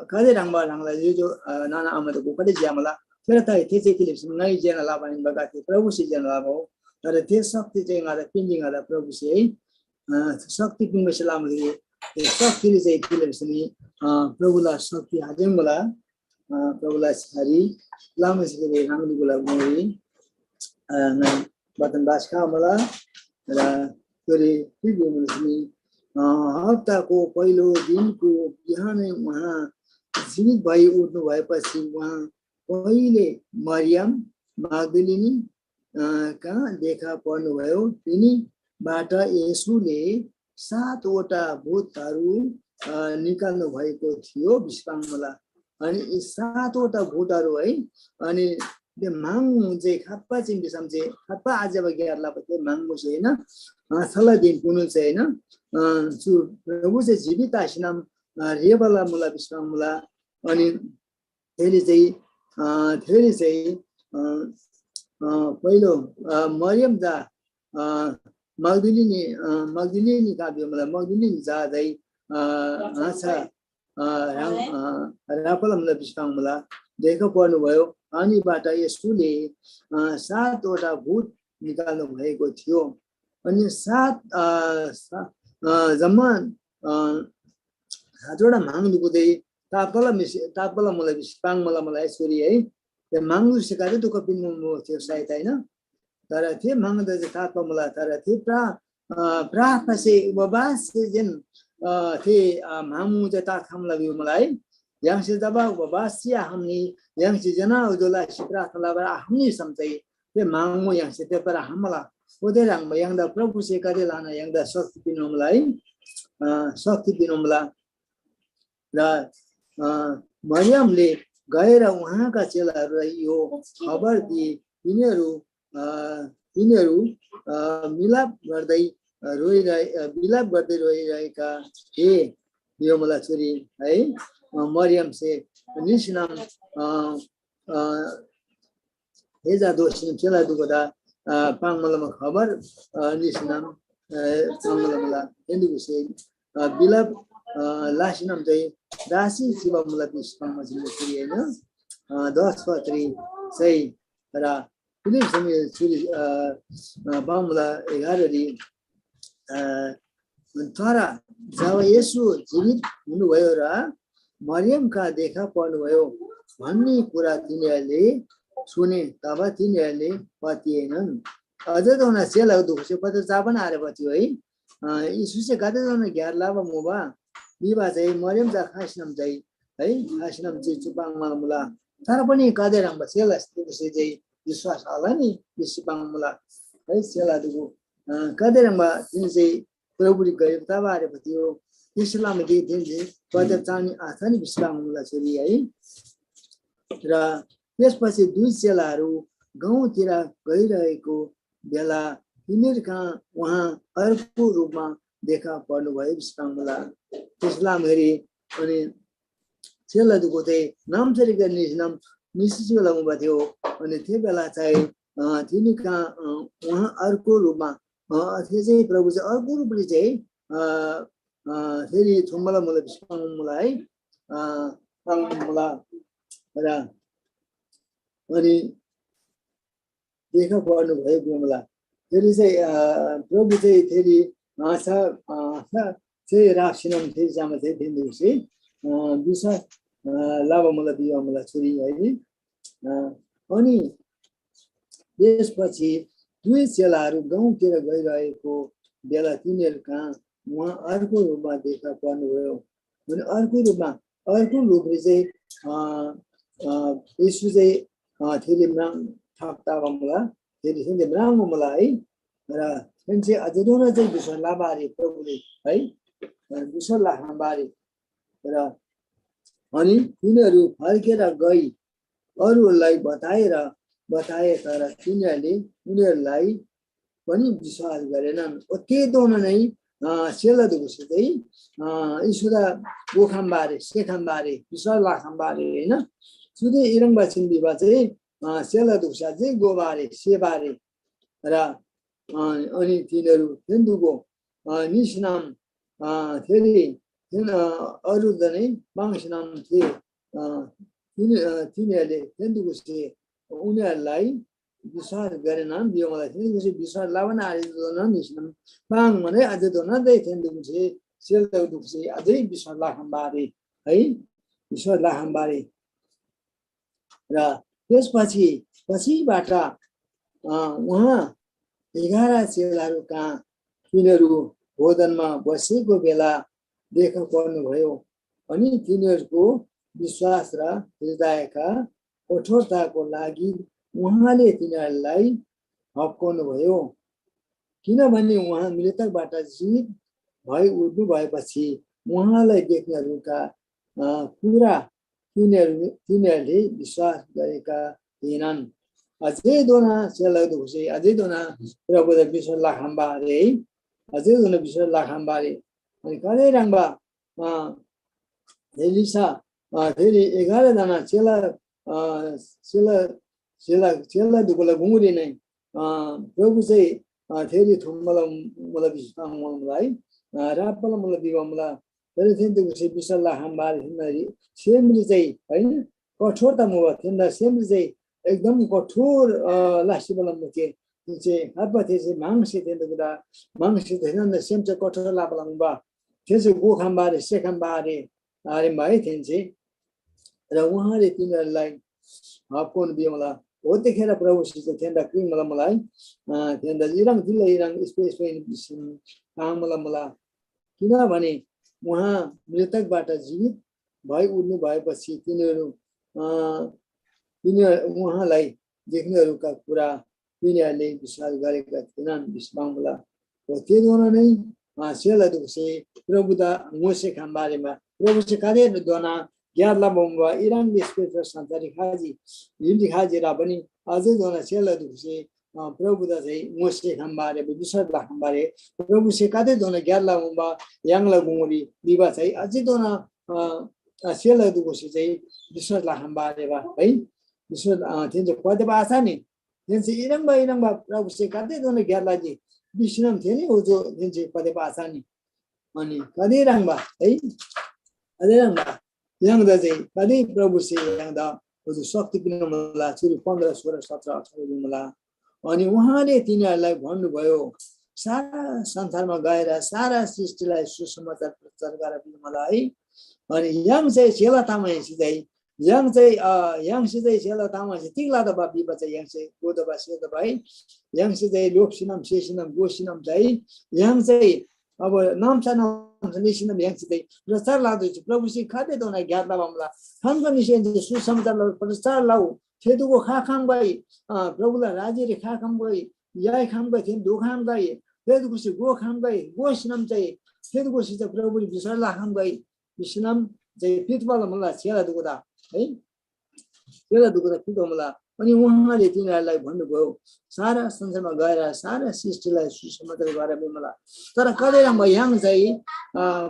kade rangba rangla jo nana amada ko kade jamala ferta these kilipsim ngai jena la banin bagati prabhu si jena la bo tare the sakti je ngada pinjing ada prabhu si sakti pinga salam le sakti le je kilipsini prabhu la sakti hajemala prabhu la sari lamas le rangli gula mori batan baska mala ra turi tibu mulsni hafta ko पहिलो दिनको बिहानै उहाँ जीवित भई उठ्नु भएपछि उहाँ पहिले मरियम मागदलिनी कहाँ देखा पर्नुभयो तिनीबाट येशूले 7 वटा भूतहरू निकाल्नु भएको थियो विश्वाङमला अनि यी 7 वटा भूतहरू है अनि the mang je khappa chim bisam je khappa aja ba gyarla pa te mang mo se na sala din punu se na su prabhu se jivita shinam rebala mula bisam mula ani theli चाहिँ पहिलो मरियम जा मग्दलिनी काव्य मलाई मग्दलिनी जा चाहिँ आछा रापलमला विश्वाङमला देखा पर्नुभयो अनिबाट यसुले 7 वटा भूत निकाल्नु भएको थियो अनि 7 जम्मा 7 वटा माग्नु बुझे तापला मलाई विश्वाङमला मलाई यसरी है त्यो माग्नु सिकाले दुःख पिन्नु थियो सायद हैन तर त्यो माग्दा चाहिँ तापला तर त्यो प्रार्थना चाहिँ उपवास चाहिँ थे मामु चाहिँ ताखम लाग्यो मलाई yang si daba babasia hamni yang si jana udola si प्रार्थना ला हमनी समझै ते मांगमो yang si ते पर हमला ओदे रंग yang da प्रभु से करे लाना yang da शक्ति पिनोमलाई शक्ति पिनोमला र मरियमले गएर उहाँका चेलाहरूलाई यो खबर दिए तिनीहरू मिलाप गर्दै रोइरहेका थिए यो मलाई छोरी है मरियम से निस्नाम हेजा दोषिम चेला दुगदा पाङमलमा खबर निस्नाम पाङमलमा एन्दुसे बिलाप लासिनम चाहिँ राशि शिवमला बिस्पाङमा चाहिँ छोरी हैन 10 पत्री चाहिँ र फिलिप समय छोरी बामला 11 री तर जब येशू जीवित हुनुभयो र मरियमका देखा पर्नुभयो भन्ने कुरा तिनीहरूले सुने तब तिनीहरूले पतिएनन् अझ त उना सेला दुखसे पत्र जापन आरेपछि है यीशुसे गाते जन ग्यार लाभ मुबा बिबा चाहिँ मरियम जा खासनाम चाहिँ है खासनाम चाहिँ चुपाङमा मुला तर पनि कादे राम सेला दुखसे चाहिँ विश्वास होला नि विश्वाङ मुला है सेला दुखु कादे राम तिनी चाहिँ प्रभुले गरे तब आरेपछि यो इस्लाम दिए पद चानी आथानी विश्वाङ मुला छोरी है र त्यसपछि दुई चेलाहरू गाउँतिर गइरहेको बेला तिनीहरूका उहाँ अर्को रूपमा देखा पर्नुभयो विश्रामला इस्लाम हेरी अनि चेला दुको चाहिँ नाम चरी गर्ने नाम निश्चित लगाउनु थियो अनि त्यो बेला चाहिँ तिनीका उहाँ अर्को रूपमा त्यो चाहिँ प्रभु चाहिँ अर्को रूपले चाहिँ फेरि थुम्बला मुला विश्रामला है मुला र अनि देखा पर्नु भयो बिमला फेरि चाहिँ प्रभु चाहिँ फेरि चाहिँ रासिनम फेरि जामा चाहिँ दिनुहोस् विश्वास लाभा मलाई बिहा मलाई छोरी है अनि त्यसपछि दुई चेलाहरू गाउँतिर गइरहेको बेला तिनीहरू कहाँ उहाँ अर्को रूपमा देखा पर्नुभयो अनि अर्को रूपले चाहिँ यीशु चाहिँ फेरि म्राङ थाक्ता मलाई फेरि म्राङमा मलाई है र चाहिँ अझै दोन चाहिँ विश्वास लाबारे प्रभुले है विश्वास लाबारे र अनि तिनीहरू फर्केर गई अरूलाई बताए तर तिनीहरूले उनीहरूलाई पनि विश्वास गरेनन् त्यही दोन नै सेला दुखसे चाहिँ यीशुदा गोखामबारे सेखामबारे विश्वास लाखामबारे हैन सुदे इरङबा छिन्दिबा चाहिँ सेला दुखसा चाहिँ गोबारे सेबारे र अनि तिनीहरू हिन्दूको निस्नाम फेरि अरू जनै माङ्सनाम थिए तिनीहरूले हिन्दूको से उनीहरूलाई विश्वास गरेनन् यो मलाई हिन्दूको विश्वास लावन आरिदोन निस्नाम पाङ भने अझै दोन दै हिन्दूको से सेला दुखसे अझै विश्वास लाखमबारे है विश्वास लाखमबारे र पछिबाट उहाँ 11 चेलाहरू कहाँ तिनीहरू भोजनमा बसेको बेला देखा पर्नुभयो अनि तिनीहरूको विश्वास र हृदयका कठोरताको लागि उहाँले तिनीहरूलाई हप्काउनुभयो किनभने उहाँ मृतकबाट जीवित भई उठ्नु भएपछि उहाँलाई देख्नेहरूका कुरा तिनीहरूले विश्वास गरेका थिएनन् अझै दोना चेला दुखसे अझै दोना प्रभु विश्वास लाखमबारे है अझै दोना विश्वास लाखमबारे अनि कदै राङबा एलिसा फेरि 11 जना चेला दुखलाई घुमुरी नै प्रभु चाहिँ फेरि थुम्बला मलाई विश्वास मलाई रापला मलाई बिगमला फेरि थिन्दुको विश्वास लाखमबारे हिँड्दाखेरि सेमले चाहिँ हैन कठोरता मुवा थिन्दा सेमले चाहिँ एकदम कठोर लासी बलम के चाहिँ हातमा चाहिँ मांस थिन्दुको मांस थिएन सेम चाहिँ कठोर लाबलम बा त्यसै गोखामबारे सेखामबारे आरे भाइ थिन्छ र उहाँले तिनीहरूलाई हप्काउनु दियो मलाई हो त्यतिखेर प्रभुसित थिन्दा क्रिम मलाई थिन्दा इरङ स्पेस मलाई किनभने उहाँ मृतकबाट जीवित भई उठ्नु भएपछि उहाँलाई देख्नेहरूका कुरा तिनीहरूले विश्वास गरेका थिएनन् विश्वासला हो त्यो दोना नै सेला दुखसे प्रभुदा मोसे खाम बारेमा प्रभु से कादे दोना ग्यारला बम्बा इरान देशको सञ्चारी खाजी हिन्दी खाजीरा पनि अझै दोना सेला दुसे प्रभु दा चाहिँ मोसे खम्बारे विश्वास ला खम्बारे प्रभु से काते दोना ग्यारला बम्बा याङला गुङरी दिवा चाहिँ अझै दोना सेला दुसे चाहिँ विश्वास ला खम्बारे बा है विश्वास थिन्छ पदे भाषा नि थिन्छ इरङबा प्रभु से काते दोना ग्यारला जी विश्राम थियो नि हो जो थिन्छ पदे भाषा नि अनि कदे रङबा है अझै रङबा याङदा चाहिँ कदे प्रभु से याङदा हो जो शक्ति पिन मला सुरु 15 16 17 18 मला अनि उहाँले तिनीहरूलाई भन्नुभयो सारा संसारमा गएर सारा सृष्टिलाई सुसमाचार प्रचार गरेर मलाई अनि याङ चाहिँ सेला तामासी चाहिँ याङ चाहिँ सेला तामासी तिगला त बाबी बच्चा याङ चाहिँ गोदबा सेदबा है याङ चाहिँ लोकसिनम सेसिनम गोसिनम चाहिँ याङ चाहिँ अब नामसा निसिनम याङ चाहिँ प्रचार लाग्दैछ प्रभु श्री खाते दोना ज्ञातला बमला खानको निसिन सुसमाचार प्रचार लाउ खेतुको खाखाम गई प्रभुलाई राज्यले खाखाम गई याई खाम गई थिएन दो खाम गई खेतुको से गो खाम गई गो सिनम चाहिँ खेतुको से प्रभुले विसर लाखाम गई विसनम चाहिँ पितबल मलाई छेला दुखदा है छेला दुखदा पितो मलाई अनि उहाँले तिनीहरूलाई भन्नुभयो सारा संसारमा गएर सारा सृष्टिलाई सुसमाचार गरे मलाई तर कतै रङमा याङ चाहिँ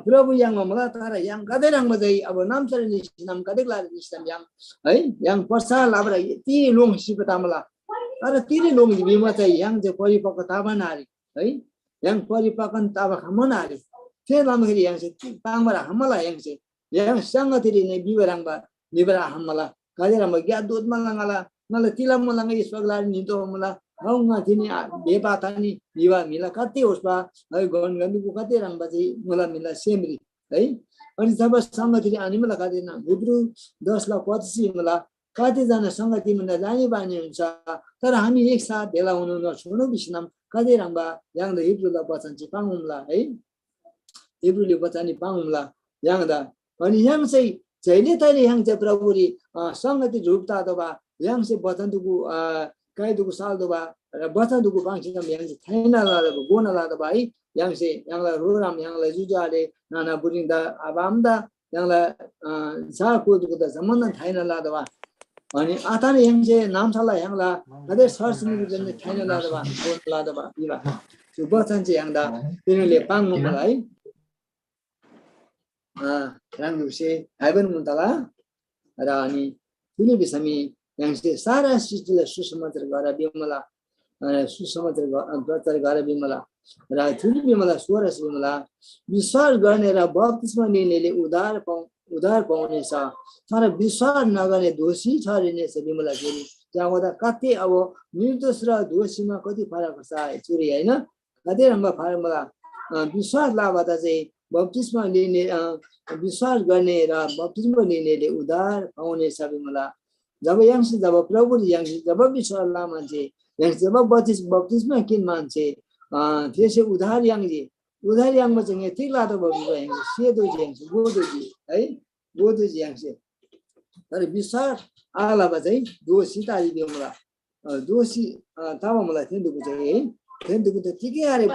प्रभु याङमा मलाई तर याङ कतै रङमा चाहिँ अब नामसरी निस्नाम कतै लाएर निस्नाम याङ है याङ पर्सा लाब्रा यति लोङ सिपता मलाई तर तिनी लोङ बिमा चाहिँ याङ चाहिँ परिपक्वता बनारे है याङ परिपक्वता खमनारे त्यो लामखेरि याङ चाहिँ ताङबरा हमला याङ चाहिँ याङ सँगतिर नै बिबराङबा निबरा हमला कतै रङमा ग्या दूध मलाङला मलाई तिला मलाङ यसपगला नितो मला हौङा तिनी बेपा तानी विवा मिला कति होस्पा है गणगण्डुको कति रङबा चाहिँ मला मिला सेमरी है अनि जब संगति अनि मलाई कति न हिब्रू 10:25 मला कतिजना संगति मिला जाने बानी हुन्छ तर हामी एक साथ भेला हुनु नछोड्नु बिसनाम कति रङबा याङदा हिब्रूला वचन चाहिँ पाउँला है हिब्रूले वचन पाउँला याङदा अनि याङ चाहिँ जहिले तहिले याङ चाहिँ प्रभुले संगति रूपता अथवा yang se batan dugu kai dugu sal doba batan dugu bangsi nam yang se thaina la da gona la da bai yang se yang la roram yang la jujale nana burinda abamda yang la za ko dugu da zaman thaina la da ba ani atane yang se nam sala yang la ade sars ni jenne thaina la da ba gona la da ba iba su batan se yang da tinule pang mo lai rang du se haben mun tala ra ani tini bisami yang सारा सृष्टिलाई सुसमाचार गरेर बिमला सुसमाचार प्रचार गरेर बिमला र ठुलो बिमला स्वरस बिमला विश्वास गर्ने र बप्तिस्मा लिनेले उद्धार पाउनेछ तर विश्वास नगर्ने दोषी ठहरिनेछ बिमला फेरि त्यहाँ हुँदा कति अब निर्दोष र दोषीमा कति फरक छ चुरी हैन कति राम्रो फरक मला विश्वास लाभदा चाहिँ बप्तिस्मा लिने विश्वास गर्ने र बप्तिस्मा लिनेले उद्धार पाउनेछ बिमला जब यांसी जब प्रभुले यांसी जब विश्वास ला मान्छे यांसी जब बप्तिस्मा किन मान्छे त्यसै उधार याङमा चाहिँ ठीक लातो भयो यांसी सेदो यांसी गोदो जी है गोदो जी यांसी तर विश्वास आलाबा चाहिँ दोषी ताली दियो मलाई दोषी तब मलाई थिन्दुको चाहिँ है थिन्दुको त ठिकै आरे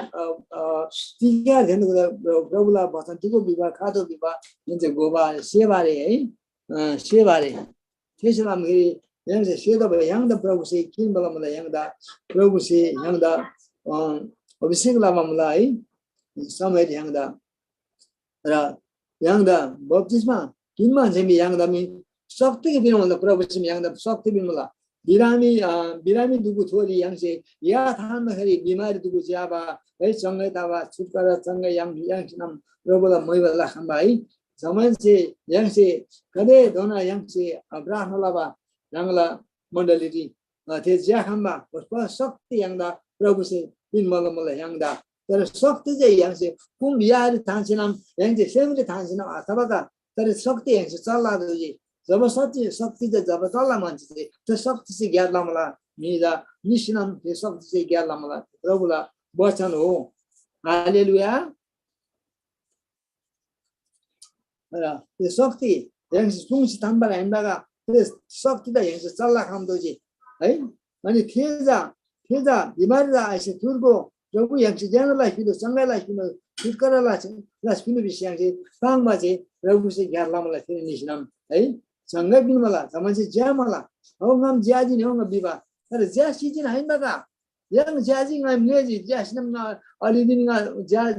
ठिकै थिन्दुको प्रभुला वचन ठिको विवाह खादो विवाह जुन चाहिँ गोबा सेवारे है सेवारे त्यसमा फेरि yang सेदा भयो yang दा प्रभु से किन बला मलाई yang दा प्रभु से yang दा अभिषेक लामा मलाई समय yang दा र yang दा बप्तिस्मा किन मान्छे मी yang दा मी शक्ति के बिना मतलब प्रभु से yang दा शक्ति बिना मला बिरामी दुगु थोरी yang से या थान खरी बिमारी दुगु ज्याबा है सँगै तावा छुटकारा सँगै yang नाम प्रभुला मैबला खम्बा है zaman से yang से कदे दोना yang से अब्राहम लाबा रंगला मंडली दी थे ज्या खम्बा उसको शक्ति yang दा प्रभु से बिन मला yang दा तर शक्ति चाहिँ yang से कुम यार थांसिनम yang से सेमले थांसिनम अथवा का तर शक्ति yang से चल्ला दोजी जब शक्ति चाहिँ जब चल्ला मान्छे चाहिँ त्यो शक्ति चाहिँ ज्ञानला मला मिला निसिनम त्यो शक्ति चाहिँ ज्ञानला मला प्रभुला वचन हो हालेलुया र त्यो शक्ति yang सुंसी थाम्बा हैनबागा त्यो शक्ति त yang चल्ला खाम दोजी है अनि थेजा बिमारी आइसे तुरको प्रभु yang sejarahlah itu sanggalah itu fikaralah las pinu bisang je tang baje प्रभु से ज्ञान लामला फिर निशनम है संगा बिन मला समझ जा मला हो ngam jaji ne ngam biba अरे जा सीजन है बगा yang jaji ngam neji jasnam na alidin nga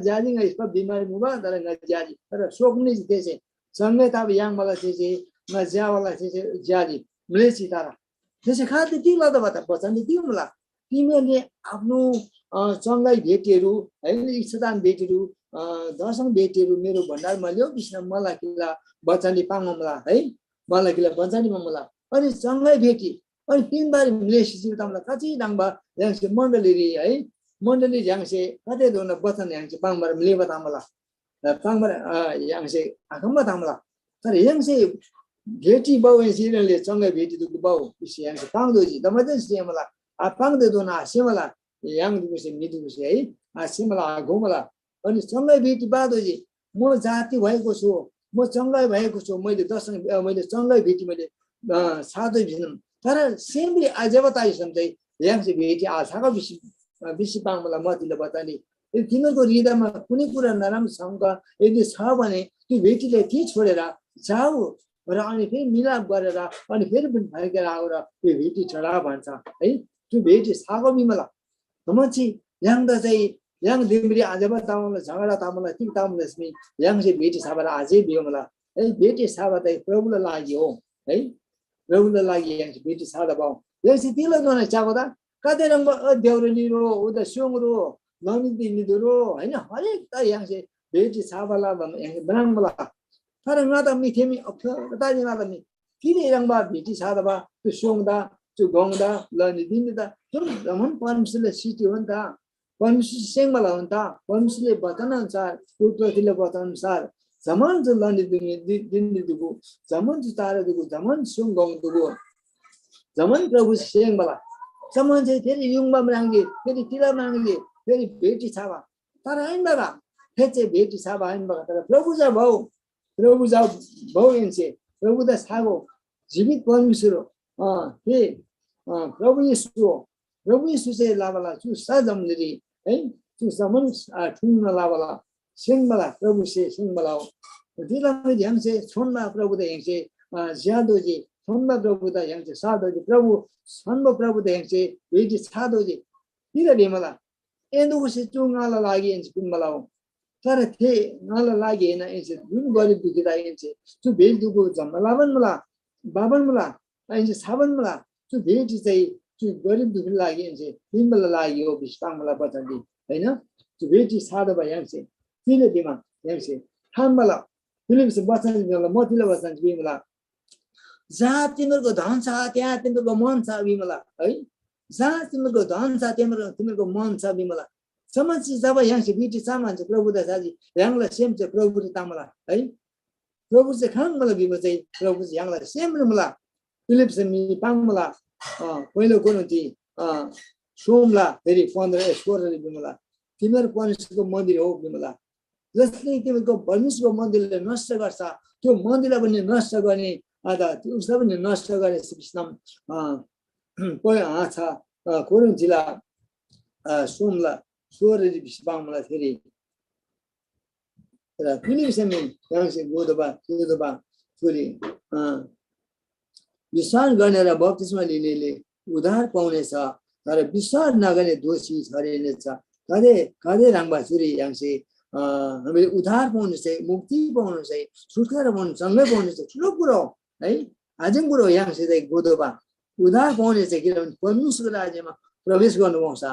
jaji nga ispa बीमारी मुबा तर nga jaji तर सोक्ने जैसे संगे तब yang मला जैसे nga जा वाला जैसे jaji मलेसी तारा जैसे खाते ती लादा बता पसंद ती मला तिमीले आफ्नो सँगै भेटीहरु हैन इच्छादान भेटीहरु दर्शन भेटीहरु मेरो भण्डारमा ल्याउ कृष्ण मलाई किला बचानी पाङमला है मलाई किला बचानी ममला अनि सँगै भेटी अनि तीन बार मलेसी जितामला कति डाङबा याङसे मण्डली है मण्डली याङसे कतै दोन बचन याङसे पाङबार मलेबा तामला पाङबार याङसे आखमबा तामला तर याङसे भेटी बाउ सिरले सँगै भेटी दुको बाउ कृष्ण याङसे पाङदोजी दमजन सिमला पाङदे दोना सिमला yang dulu sih midu sih, asimala agomala, अनि सँगै भेटी बादोजी म जाति भएको छु म सँगै भएको छु मैले दर्शन मैले सँगै भेटी मैले साधै भिनम तर सेमली आजबताई सम्झै यहाँ चाहिँ भेटी आछाको बिसी पाङमला मतिले बतानी तिमीको हृदयमा कुनै कुरा नराम्रो शंका यदि छ भने त्यो भेटीले ती छोडेर जाऊ र अनि फेरि मिलाप गरेर अनि फेरि पनि फर्केर आऊ र त्यो भेटी चढा भन्छ है त्यो भेटी सागो बिमला नमछि yang da चाहिँ yang दिमरी आजबा तामला झगडा तामला ती तामला स्मी yang चाहिँ भेटी साबला आजै बिमला है भेटी साबा चाहिँ प्रभुले लाग्यो हो है प्रभुले लागि yang चाहिँ भेटी सादा बाउ yang चाहिँ तिला गर्न चाहदा कतै रंग देउरनी रो उदा स्योङ रो नमिति निदरो हैन हरेक त yang चाहिँ भेटी साबला yang बनाङमला तर ngata मिथेमी अफता जिनाला नि किन रंगबा भेटी सादा बा त्यो स्योङदा त्यो गङदा लनि दिनदा जुन रमन परमेश्वरले सिटी हो नि त परमेश्वर सेङमला हो नि त परमेश्वरले वचन अनुसार पुत्रले वचन अनुसार जमन जो लनि दिन दुगु जमन जो तारा दुगु जमन सुङ गङ दुगु जमन प्रभु सेङमला जमन चाहिँ फेरि युङमा मांगे फेरि तिला मांगे फेरि भेटी छावा तर हैन बाबा फेरि भेटी छावा हैन बाबा तर प्रभु जा भौ एन्से प्रभु दा छागो जीवित परमेश्वर हे प्रभु यीशु से लावाला छु सजमली है छु समन ठुङ लावाला सिंहमला प्रभु से सिंहमला दिला में ध्यान से छोड़ना प्रभु दे से ज्यादो जी छोड़ना प्रभु दा yang से सादो जी प्रभु सन्म प्रभु दे yang से वेजी सादो जी दिला बेमला एन्दु से चुङाला लागि एन्स पिमला तर थे नाला लागि हैन एन्स जुन गरी दुखिदा एन्स छु भेल दुको जम्मलावन मला बाबन मला एन्स साबन मला छु भेटी चाहिँ छु गरिब दुखी लागि एन्स पिमला लागि हो बिस्ताङमला बचन्दी हैन छु भेटी सादा भए yang से तिले दिमा yang से थामला फिलिप से बचन दिला मतिले बचन बिमला जहाँ तिम्रो धन छ त्यहाँ तिम्रो मन छ बिमला है जहाँ तिम्रो धन छ तिम्रो मन छ बिमला समझ जब yang से भेटी सामान चाहिँ प्रभु दासाजी यहाँलाई सेम चाहिँ प्रभु तामला है प्रभु चाहिँ खानमला बिम चाहिँ प्रभु चाहिँ यहाँलाई सेम मला फिलिप से मी पाङमला पहिलो कोनति सोमला फेरि 15 बिमला तिम्रो परमेश्वरको मन्दिर हो बिमला जसले तिम्रो परमेश्वरको मन्दिरले नष्ट गर्छ त्यो मन्दिरलाई पनि नष्ट गर्ने आधा त्यो उसलाई पनि नष्ट गर्ने कृष्णम कोही छ कोरन जिल्ला सोमला 16 बिस्बाङमला फेरि र फिलिप से मी यहाँ से गोदबा छोरी विश्वास गर्ने र बप्तिस्मा लिनेले उद्धार पाउनेछ तर विश्वास नगर्ने दोषी ठहरिनेछ कदे राङबा छोरी yang से हामीले उद्धार पाउनु चाहिँ मुक्ति पाउनु चाहिँ छुटकारा पाउनु सँगै पाउनु चाहिँ ठुलो कुरो है आजको कुरो yang से चाहिँ गोदबा उद्धार पाउने चाहिँ किनभने परमेश्वरको राज्यमा प्रवेश गर्नु पाउँछ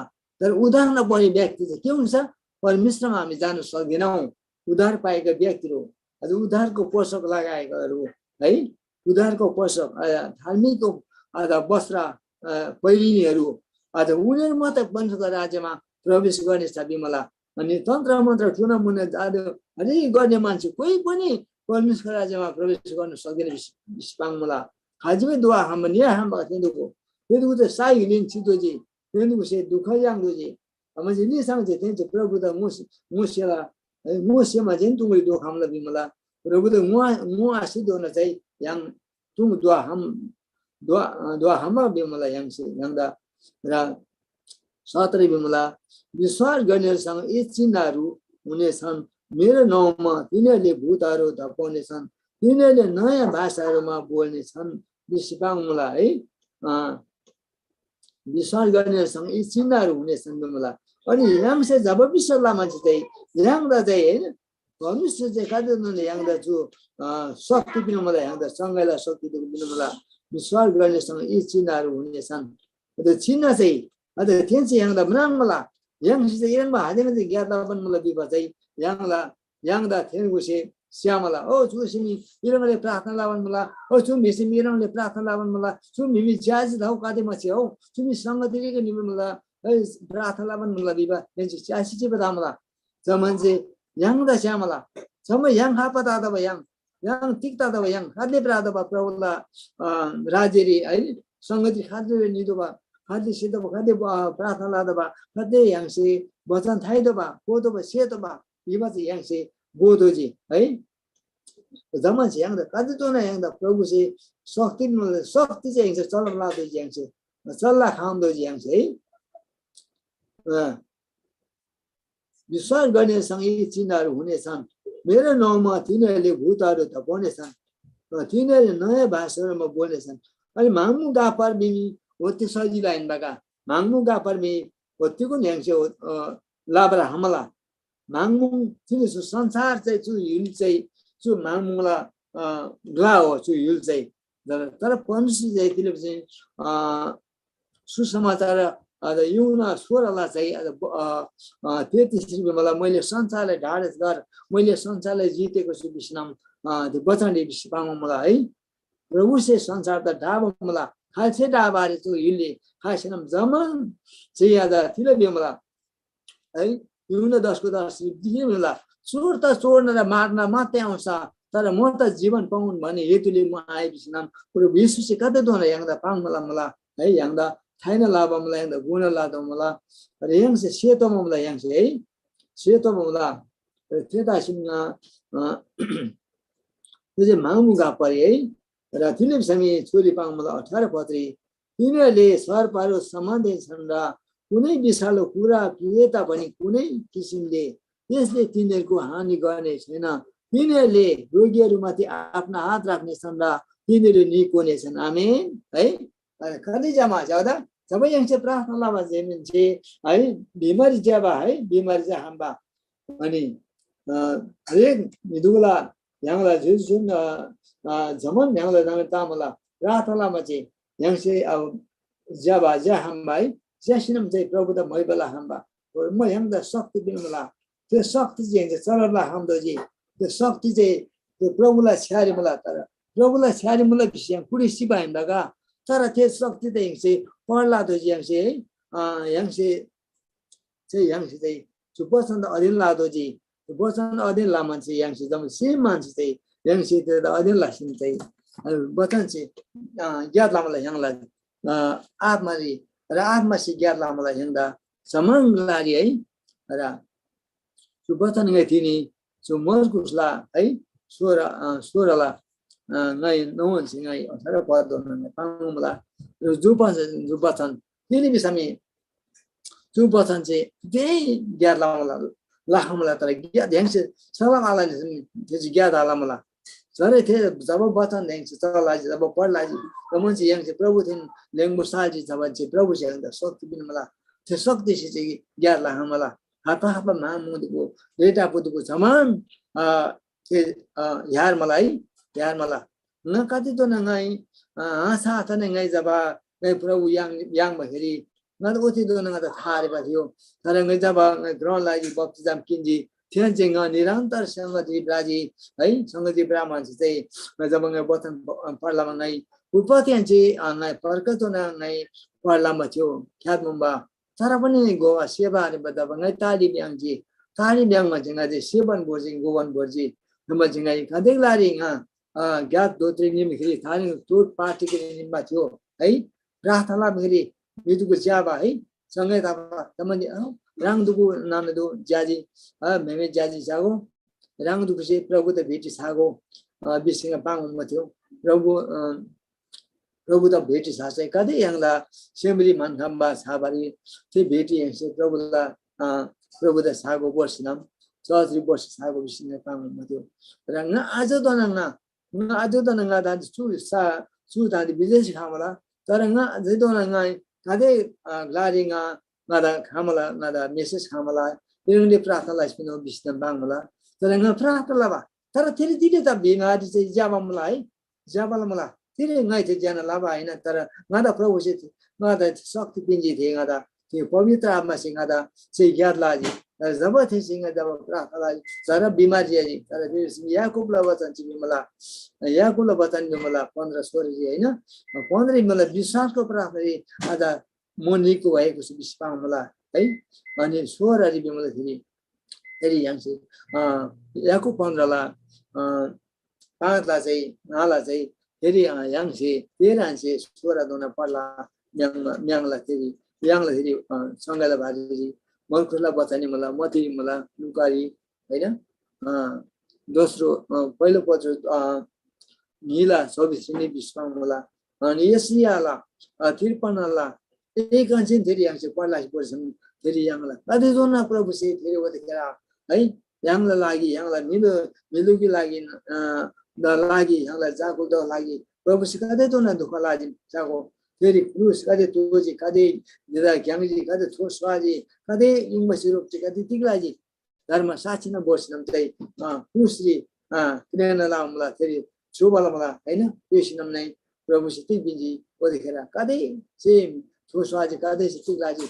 तर उद्धार नपाउने व्यक्ति चाहिँ के हुन्छ परमेश्वरमा हामी जान सक्दैनौँ उद्धार पाएका व्यक्तिहरू अझ उद्धारको पोषक लगाएकाहरू है उद्धारको पोषक धार्मिक वस्त्र पहिरिनेहरू अझ उनीहरू मात्र परमेश्वरको राज्यमा प्रवेश गर्नेछ बिमला अनि तन्त्र मन्त्र ठुना मुना जादु हरेक गर्ने मान्छे कोही पनि परमेश्वरको राज्यमा प्रवेश गर्न सक्दैन बिस्पाङमला हाजिमे दुआ हम निया हम तेन्दुको त साइ लिन छितोजी तेन्दुको से दुख याङदोजी हम जिनि सांजे तेन्च प्रभु द मुसेमा जेन तुङले दुख हमला बिमला प्रभु द मु आसी दोन चाहिँ yang tung dua hamba bimala yang se yang da ra 17 Bimala विश्वास गर्नेहरूसँग यी चिन्हहरू हुनेछन् मेरो नाउँमा तिनीहरूले भूतहरू धपाउनेछन् तिनीहरूले नयाँ भाषाहरूमा बोल्नेछन् 25 है विश्वास गर्नेहरूसँग यी चिन्हहरू हुनेछन् बिमला अनि यहाँ जब विश्वासलाई मान्छे चाहिँ यहाँ चाहिँ हैन परमेश्वर चाहिँ कतिले यहाँ छु शक्ति पनि मलाई यहाँ सँगैलाई शक्ति दिनु मलाई विश्वास गर्नेसँग यी चिन्हहरू हुनेछन् त्यो चिन्ह चाहिँ अझ त्यहाँ चाहिँ यहाँ बनाउनु मलाई यहाँ चाहिँ यहाँ हालेमा चाहिँ ज्ञाता पनि मलाई विभा चाहिँ यहाँ थिएन गुसे श्यामला ओ चुसिमी मिरङले प्रार्थना लावन मलाई ओ चु मिसी मिरङले प्रार्थना लावन मलाई चु मिमी ज्याज धाउ कादे मछि हो चुमी संगतिको निम्न मलाई प्रार्थना लावन मलाई विभा यहाँ चाहिँ च्यासी चाहिँ बता मलाई जमन चाहिँ yang da syamala sama yang hapa ta da yang tikta da yang hadle pra da pravula rajeri ai sangati khadle ni do ba khadle se da ba khadle prathana da ba khadle yang se bajan thai da ba ko da ba se da ba iba ji yang se go do ji ai zaman ji yang da kadi to na yang da prabhu se shakti se yang se chala la do ji yang se chala kham do ji yang se विश्वास गर्नेसँग यी चिन्हहरू हुनेछन् मेरो नाउँमा तिनीहरूले भूतहरू धपाउनेछन् तिनीहरूले नयाँ भाषाहरूमा बोल्नेछन् अनि माग्नु गापर बिमी होती सजिलो आइन बाका माग्नु गापर बि होतीको न्याङ्से लाब्रा हमला माग्नु तिनी संसार चाहिँ छु हिल चाहिँ छु माग्नुला ग्ला हो छु हिल चाहिँ तर परमेश्वर चाहिँ तिले चाहिँ सुसमाचार युना स्वरला चाहिँ 33 रुपैयाँलाई मैले संसारलाई ढाडेस गर मैले संसारलाई जितेको छु विष्णम त्यो बचाउने विश्वामा मलाई है प्रभु से संसार त ढाबो मलाई खासे ढाबारे छु हिलले खासेनम जमन चाहिँ याद तिले बेमला है युना 10 को 10 दिए मलाई चोर त चोर्न र मार्न मात्रै आउँछ तर म त जीवन पाउन भने हेतुले म आए विष्णम प्रभु येशू से कतै दोना यांदा पाउन मलाई है यांदा थाइना लाभ मलाई यहाँ गुण लाद मलाई र यहाँ से सेतो मलाई यहाँ से है सेतो मलाई त्यता सिमना त्यो चाहिँ मामु गापरे है र तिनीले समी छोरी पाउँ मलाई 18 पत्री तिनीहरूले सर्पहरू सम्बन्धित छन् र कुनै विषालु कुरा पिए तापनि कुनै किसिमले त्यसले तिनीहरूको हानि गर्ने छैन तिनीहरूले रोगीहरूमाथि आफ्ना हात राख्नेछन् र तिनीहरू निको हुनेछन् आमेन है कति जमा जाँदा जब यहाँ से प्रार्थना लावा जेमिन से है बिमारी जाबा है बिमारी जा हम्बा अनि हरेक निदुला यहाँला जुन जमन यहाँला जमन तामला प्रार्थना लामा चाहिँ यहाँ से अब जाबा जा हम्बा है जसिनम चाहिँ प्रभु त मैबला हम्बा म यहाँ द शक्ति बिनला त्यो शक्ति चाहिँ चलला हाम्रो जी त्यो शक्ति चाहिँ त्यो प्रभुलाई छ्यारी मला तर प्रभुलाई छ्यारी मला विषय कुडी सिबा हिँड्दाका तर त्यो शक्ति त यहाँ चाहिँ पढला तो यहाँ से चाहिँ सुपसन अधीन लादो जी सुपसन अधीन ला मान्छे यहाँ से जब सेम मान्छे चाहिँ यहाँ से त्यो अधीन लासिन चाहिँ वचन से ज्ञात लामलाई यहाँलाई आत्मारी र आत्मा से ज्ञात लामलाई यहाँदा समान लारी है र सुपसन गए थिनी सु मर्कुसला है स्वरला ngay nông sinh ngay ở thái độ đó là tăng là giúp bạn ini bisa mi giúp bạn chứ để gia là không là tại gia đang sẽ salam ala ni thì gia đã làm là rồi thế जब bạn đang sẽ salam lại जब पढ़ lại common से yang से प्रभु thin Laing मुसाल जी जब से प्रभु से अंदर शक्ति बिन मला ते शक्ति से ज्ञान ला हमला हापा हापा मामुद को डेटा पुद को समान के यार मलाई यार मला न कति तो नंगाई आशा था नंगाई जबा नंगाई प्रभु yang बहेरी न तो उसी तो नंगा थारे बाधियो थारे नंगाई जबा ग्रहण लागी बप्तिजम किंजी थियन जेंग निरंतर संगति ब्राजी है संगति ब्राह्मण से जब नंगाई बतन पढ़ला नंगाई उपत्यन चे नंगाई परकतो नंगाई पढ़ला मचो ख्यात मुंबा सारा पनि गोवा सेवा ने बता नंगाई ताली ब्याङ मचेंगा जे सेवन बोजिंग गोवन बोजी नंबर जेंगाई कदेक लारी ज्ञात दो तीन मिखरी थाने टोट पार्टी के निम्बा थियो है प्रार्थना मिखरी मिदुको ज्याबा है सँगै तमनि राङदुको नाम दो ज्याजी मेमे ज्याजी जागो राङदुको से प्रभु त भेटी सागो बिसिङ पाङ म थियो प्रभु प्रभु त भेटी सासै कतै यांला सेमरी मनखम्बा साबारी ते भेटी यांसे प्रभु द सागो बसिनाम चौधरी बस सागो बिसिने पाउनु मथ्यो र आज त नंगा दा सु दादी विदेश खामला तर आज त नंगा कतै लारिङा ngada khamala ngada message khamala इनले प्रार्थना लाइस्पिनो बिस्ना बांगला तर प्रार्थना लाबा तर तेरे दिले त बिना दिसे जाबमला है जाबलमला तेरे ngai te jana लाबा हैन तर ngada प्रभु से ngada शक्ति पिंजी थे ngada त्यो पवित्र आत्मा से ngada से याद लाजी जब थे सिंह जब प्रार्थना लाई जरा बिमारी है तर याकूब ला वचन चाहिँ मला याकूब ला वचन मला 15 16 हैन 15 मला विश्वासको प्रार्थना आज मोनिको भएको छ विश्वास मलाई है अनि 16 री बिमला फेरि याङसे याकूब 15 ला 5 ला चाहिँ नाला चाहिँ फेरि याङसे 13 से 16 दोना पर्ला म्याङला फेरि सँगैला भाजी मलकुला बचानी मलाई मति मलाई लुकारी हैन दोस्रो पहिलो पत्र नीला 24 नि विश्वास मलाई अनि यसियाला 53 ला एक अंश धेरै यांसे पर्ला पर्छन् धेरै यांगला कति जोना प्रभु से धेरै वदेखेर है यांगला लागि यांगला मिलुकी लागि यांगला जाको द लागि प्रभु से कति जोना दुख लागि जाको फेरि क्रुस कति तोजी कति निदा ग्याङजी कति छोस्वाजी कति युङबसिरुप कति तिगलाजी धर्म साक्षी न बस्नम चाहिँ क्रुसरी किन लामला फेरि छोबलमला हैन पेसिनम नै प्रभु से तिबिजी वदेखेर कति से छोस्वाजी कति से तिगलाजी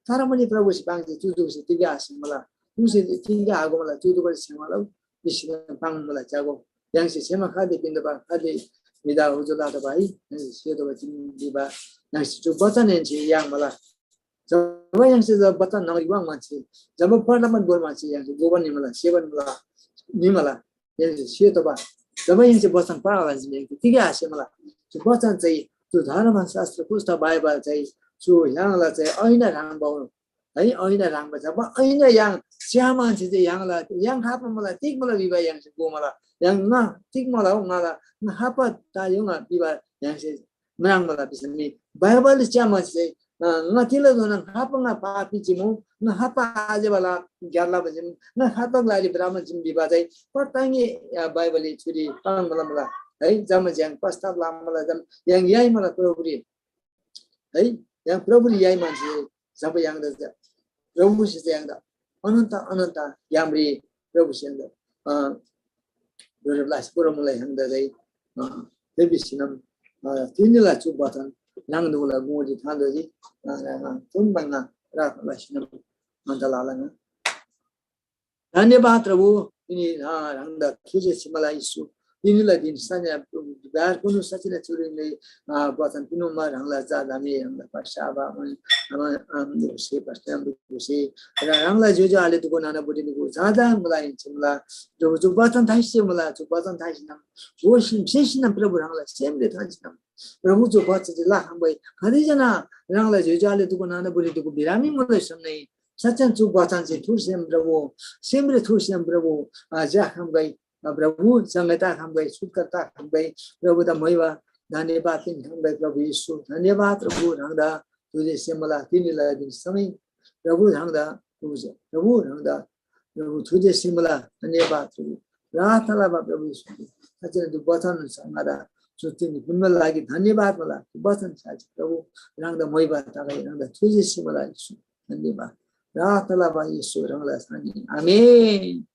तर पनि प्रभु से पाङजे तुदु से तिगा आसमला तुसे तिगा आगो मला तुदु बल सेमला विश्व पाङ मला जागो यांसे सेमा खादे पिन्दबा खादे विदा हुजुला त भाइ सेतो बचिन दिबा यांसे जो बचन एन्से याङ मला जब यांसे जब बचन नगरी वाङ मान्छे जब पार्लियामेन्ट बोल मान्छे यांसे गोबन निमला सेवन मला निमला यांसे सेतो बा जब यांसे बचन पाला जिमे तिगा आसमला जो बचन चाहिँ त्यो धर्मशास्त्र पुस्तक बाइबल चाहिँ सो यांगला चाहिँ ऐना राङबाउ है ऐना राङबा जब ऐना याङ स्या मान्छे चाहिँ यांगला याङ खापमा मलाई तिक मलाई विवाह याङ चाहिँ गोमला याङ न तिक मलाई हो मला न हापा तायो न विवाह याङ चाहिँ नाङ मलाई बिसमी बाइबल स्या मान्छे चाहिँ न तिले दोन हापमा पापी जिमु न हापा आजेवाला ग्यारला बजिम न हापा लागि ब्राह्मण जिम विवाह चाहिँ पटाङे बाइबलले छुरी पाङ मलाई है जम ज्याङ प्रस्ताव लाम मलाई जम याङ याइ मलाई प्रभुले है yang प्रभु याइ मान्छे जब yang द प्रभु से yang द अनन्त यामरी प्रभु से yang द दोरलास पुरमुलाई yang द दai देबिसिनम तिनीला छु बचन नाङदुला गोजी थान्दोजी तुमबंगा राखलासिनम मन्तलालङ धन्यवाद प्रभु तिनी yang द खुजे सिमला यीशु तिनीलाई दिन सान्या बार कुनु सचिला चुरिले वचन पिनुमा रङला जादामी हमला पछाबा से पछाम से रङला जो आले दुको नाना बुढीको जादा मलाई छिमला जो वचन थाइसे मलाई जो वचन थाइसिन वो शेषिन प्रभु रङला सेमले थाइसिन प्रभु जो वचन ला हमबै कति जना रङला जो आले दुको नाना बुढीको बिरामी मलाई सम्नै सचन जो वचन चाहिँ थुर्सेम प्रभु सेमले थुर्सेम प्रभु जा हमबै प्रभु संगता हमबै सुखकर्ता हमबै प्रभु द मैवा धन्यवाद तिन हमबै प्रभु यीशु धन्यवाद प्रभु रङदा तुझे सेमला तिनीलाई दिन समय प्रभु रङदा प्रभु रङदा प्रभु तुझे सेमला धन्यवाद प्रभु प्रार्थना प्रभु यीशु अचन जो वचन संगदा जो तिनी पुण्य लागि धन्यवाद मला वचन साच प्रभु रङदा मैवा ताgai रङदा तुझे सेमला यीशु धन्यवाद प्रार्थना यीशु रङला सानी आमेन।